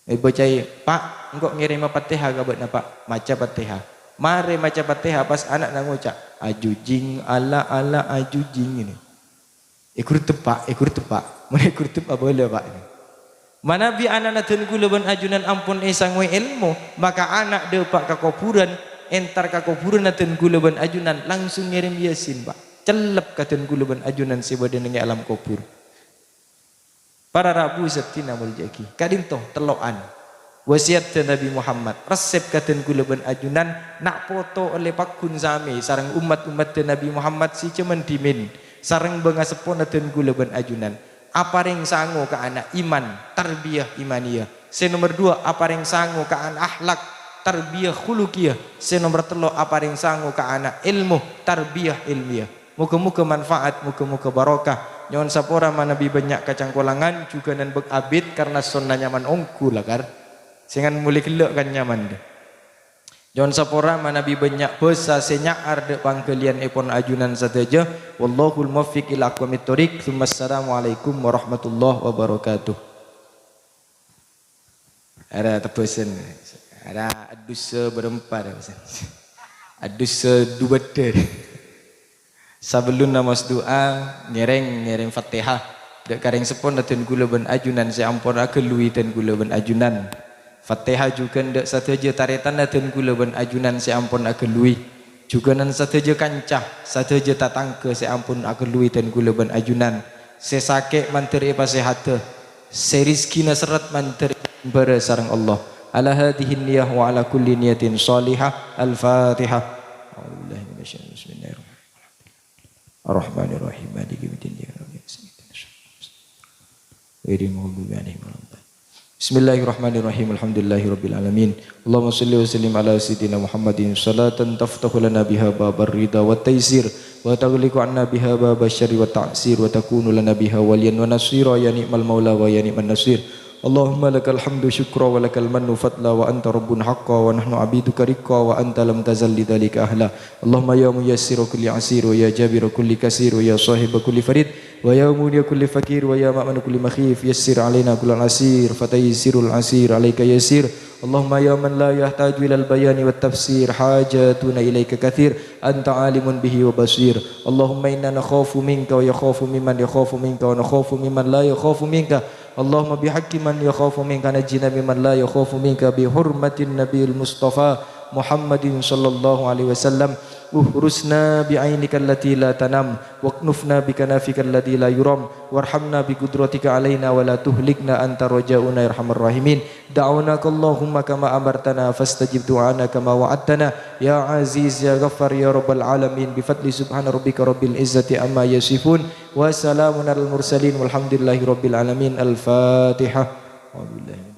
Èbâcaè, "Pa', engko' ngèrèma Fatèha ka bâ'na, Pa'." Maca Fatèha. Marè maca Fatèha, pas ana'na ngoca', "Ajujing, ala, ala, ajujing," ini. Èghurdep, Pa', èghurdep, Pa'. Mon èghurdep abâlâ, Pa', ini. Manabi ana'na dân kaulâ bân ajunan ampon èsangowè èlmo, maka ana' dâpa' ka kobhurân, entar ka kobhurânna dân kaulâ bân ajunan, langsung ngèrèm Yasin, Pa'. Cellep ka dân kaulâ bân ajunan sè bâdâ nèng è alam kobhur. Para rabu sè dinah molja'aghi. Ka'dinto tello'an. Wasiyadda Nabi Muhammad. Resep ka dân kaulâ bân ajunan, na' poto ollè pagghun samè sareng ommat-ommadda Nabi Muhammad sè jhâman dhimèn, sareng bângaseppona dân kaulâ bân ajunan. Aparèng sango ka ana' iman, tarbiyah imaniyah. Sè nomer duwâ', aparèng sango ka ana' akhlak, tarbiyah khuluqiyah. Sè nomer tello', aparèng sango ka ana' èlmo, tarbiyah èlmiyah. Moghâ-moghâ manfaat, moghâ-moghâ barokah. Nyo'on sapora manabi bânnya' kacangkolangan, jhughânan bâk abit karna sonna nyaman ongghu lakar. Sèngan molè ghellâ' kan nyaman, dâ. Nyo'on sapora manabi bânnya' bhâsa sè nya'ar dâ' pangghâliyânèpon ajunan sadhâjâ. Wallahul muwaffiq ila aqwamit thoriq. Tsummassalamualaikum warahmatullahi wabarakatuh. Arèya tebbhâsân. Arèya adussa bârâmpa, arèya tebbhâsân. Adussa dubâddhâ. Sabellunna mos du'a, ngèrèng, ngèrèng Fatèha. Dâ' ka rèng seppona dân kaulâ bân ajunan sè ampon aghâlluwi dân kaulâ bân ajunan. Fatèha jhughân dâ' sadhâjâ tarètanna dân kaulâ bân ajunan sè ampon aghâlluwi. Jhughânan sadhâjâ kanca, sadhâjâ tatangghâ sè ampon aghâlluwi dân kaulâ bân ajunan. Sè sakè' mandhâr èpasèhadhâ. Sè rejhekkèna serret mandhâr bârâ sareng Allah. Ala hadzihin niyah wa ala kulli niyatin shalihah. Al-Fatihah. A'udzubillahi minasyaitonir rajim. Bismillahirrahmanirrahim. Ar-Rahmanirrahim. Maliki yaumiddin. Iyyaka na'budu wa iyyaka nasta'in. Ihdinas siratal mustaqim. Ghairil maghdubi alaihim waladdallin. Bismillahirrahmanirrahim. Alhamdulillahirabbil alamin. Allahumma shalli wa sallim ala sayyidina Muhammadin salatan taftahu lana biha babar ridha wat taisir, wa taghliqu anna biha babasy syarri wat ta'sir, wa takunu lana biha waliyan wa nasira, ya ni'mal maula wa ya ni'man nasir. اللهم لك الحمد شكرا ولك المن فضلا وأنت رب حقا ونحن عبيدك رقا وأنت لم تزل لذلك أهلا. اللهم يا ميسر كل عسير ويا جابر كل كسير ويا صاحب كل فريد ويا مغني كل فقير ويا مأمن كل مخيف، يسر علينا كل عسير فتيسير العسير عليك يسير. اللهم يا من لا يحتاج إلى البيان والتفسير حاجاتنا إليك كثير، أنت عالم به وبصير. اللهم إنا نخاف منك ويخاف ممن يخاف منك ونخاف ممن لا يخاف منك. اللهم بحق من يخاف منك نجنا ممن لا يخاف منك بحرمة النبي المصطفى محمد صلى الله عليه وسلم. احرسنا بعينك التي لا تنام، واكنفنا بكنفك الذي لا يرام، وارحمنا بقدرتك علينا ولا تهلكنا أنت رجاؤنا يا أرحم الراحمين. دعوناك اللهم كما أمرتنا فاستجب دعانا كما وعدتنا يا عزيز يا غفار يا رب العالمين بفضل سبحان ربك رب العزة عما يصفون وسلام على المرسلين والحمد لله رب العالمين. الفاتحة. أعوذ بالله من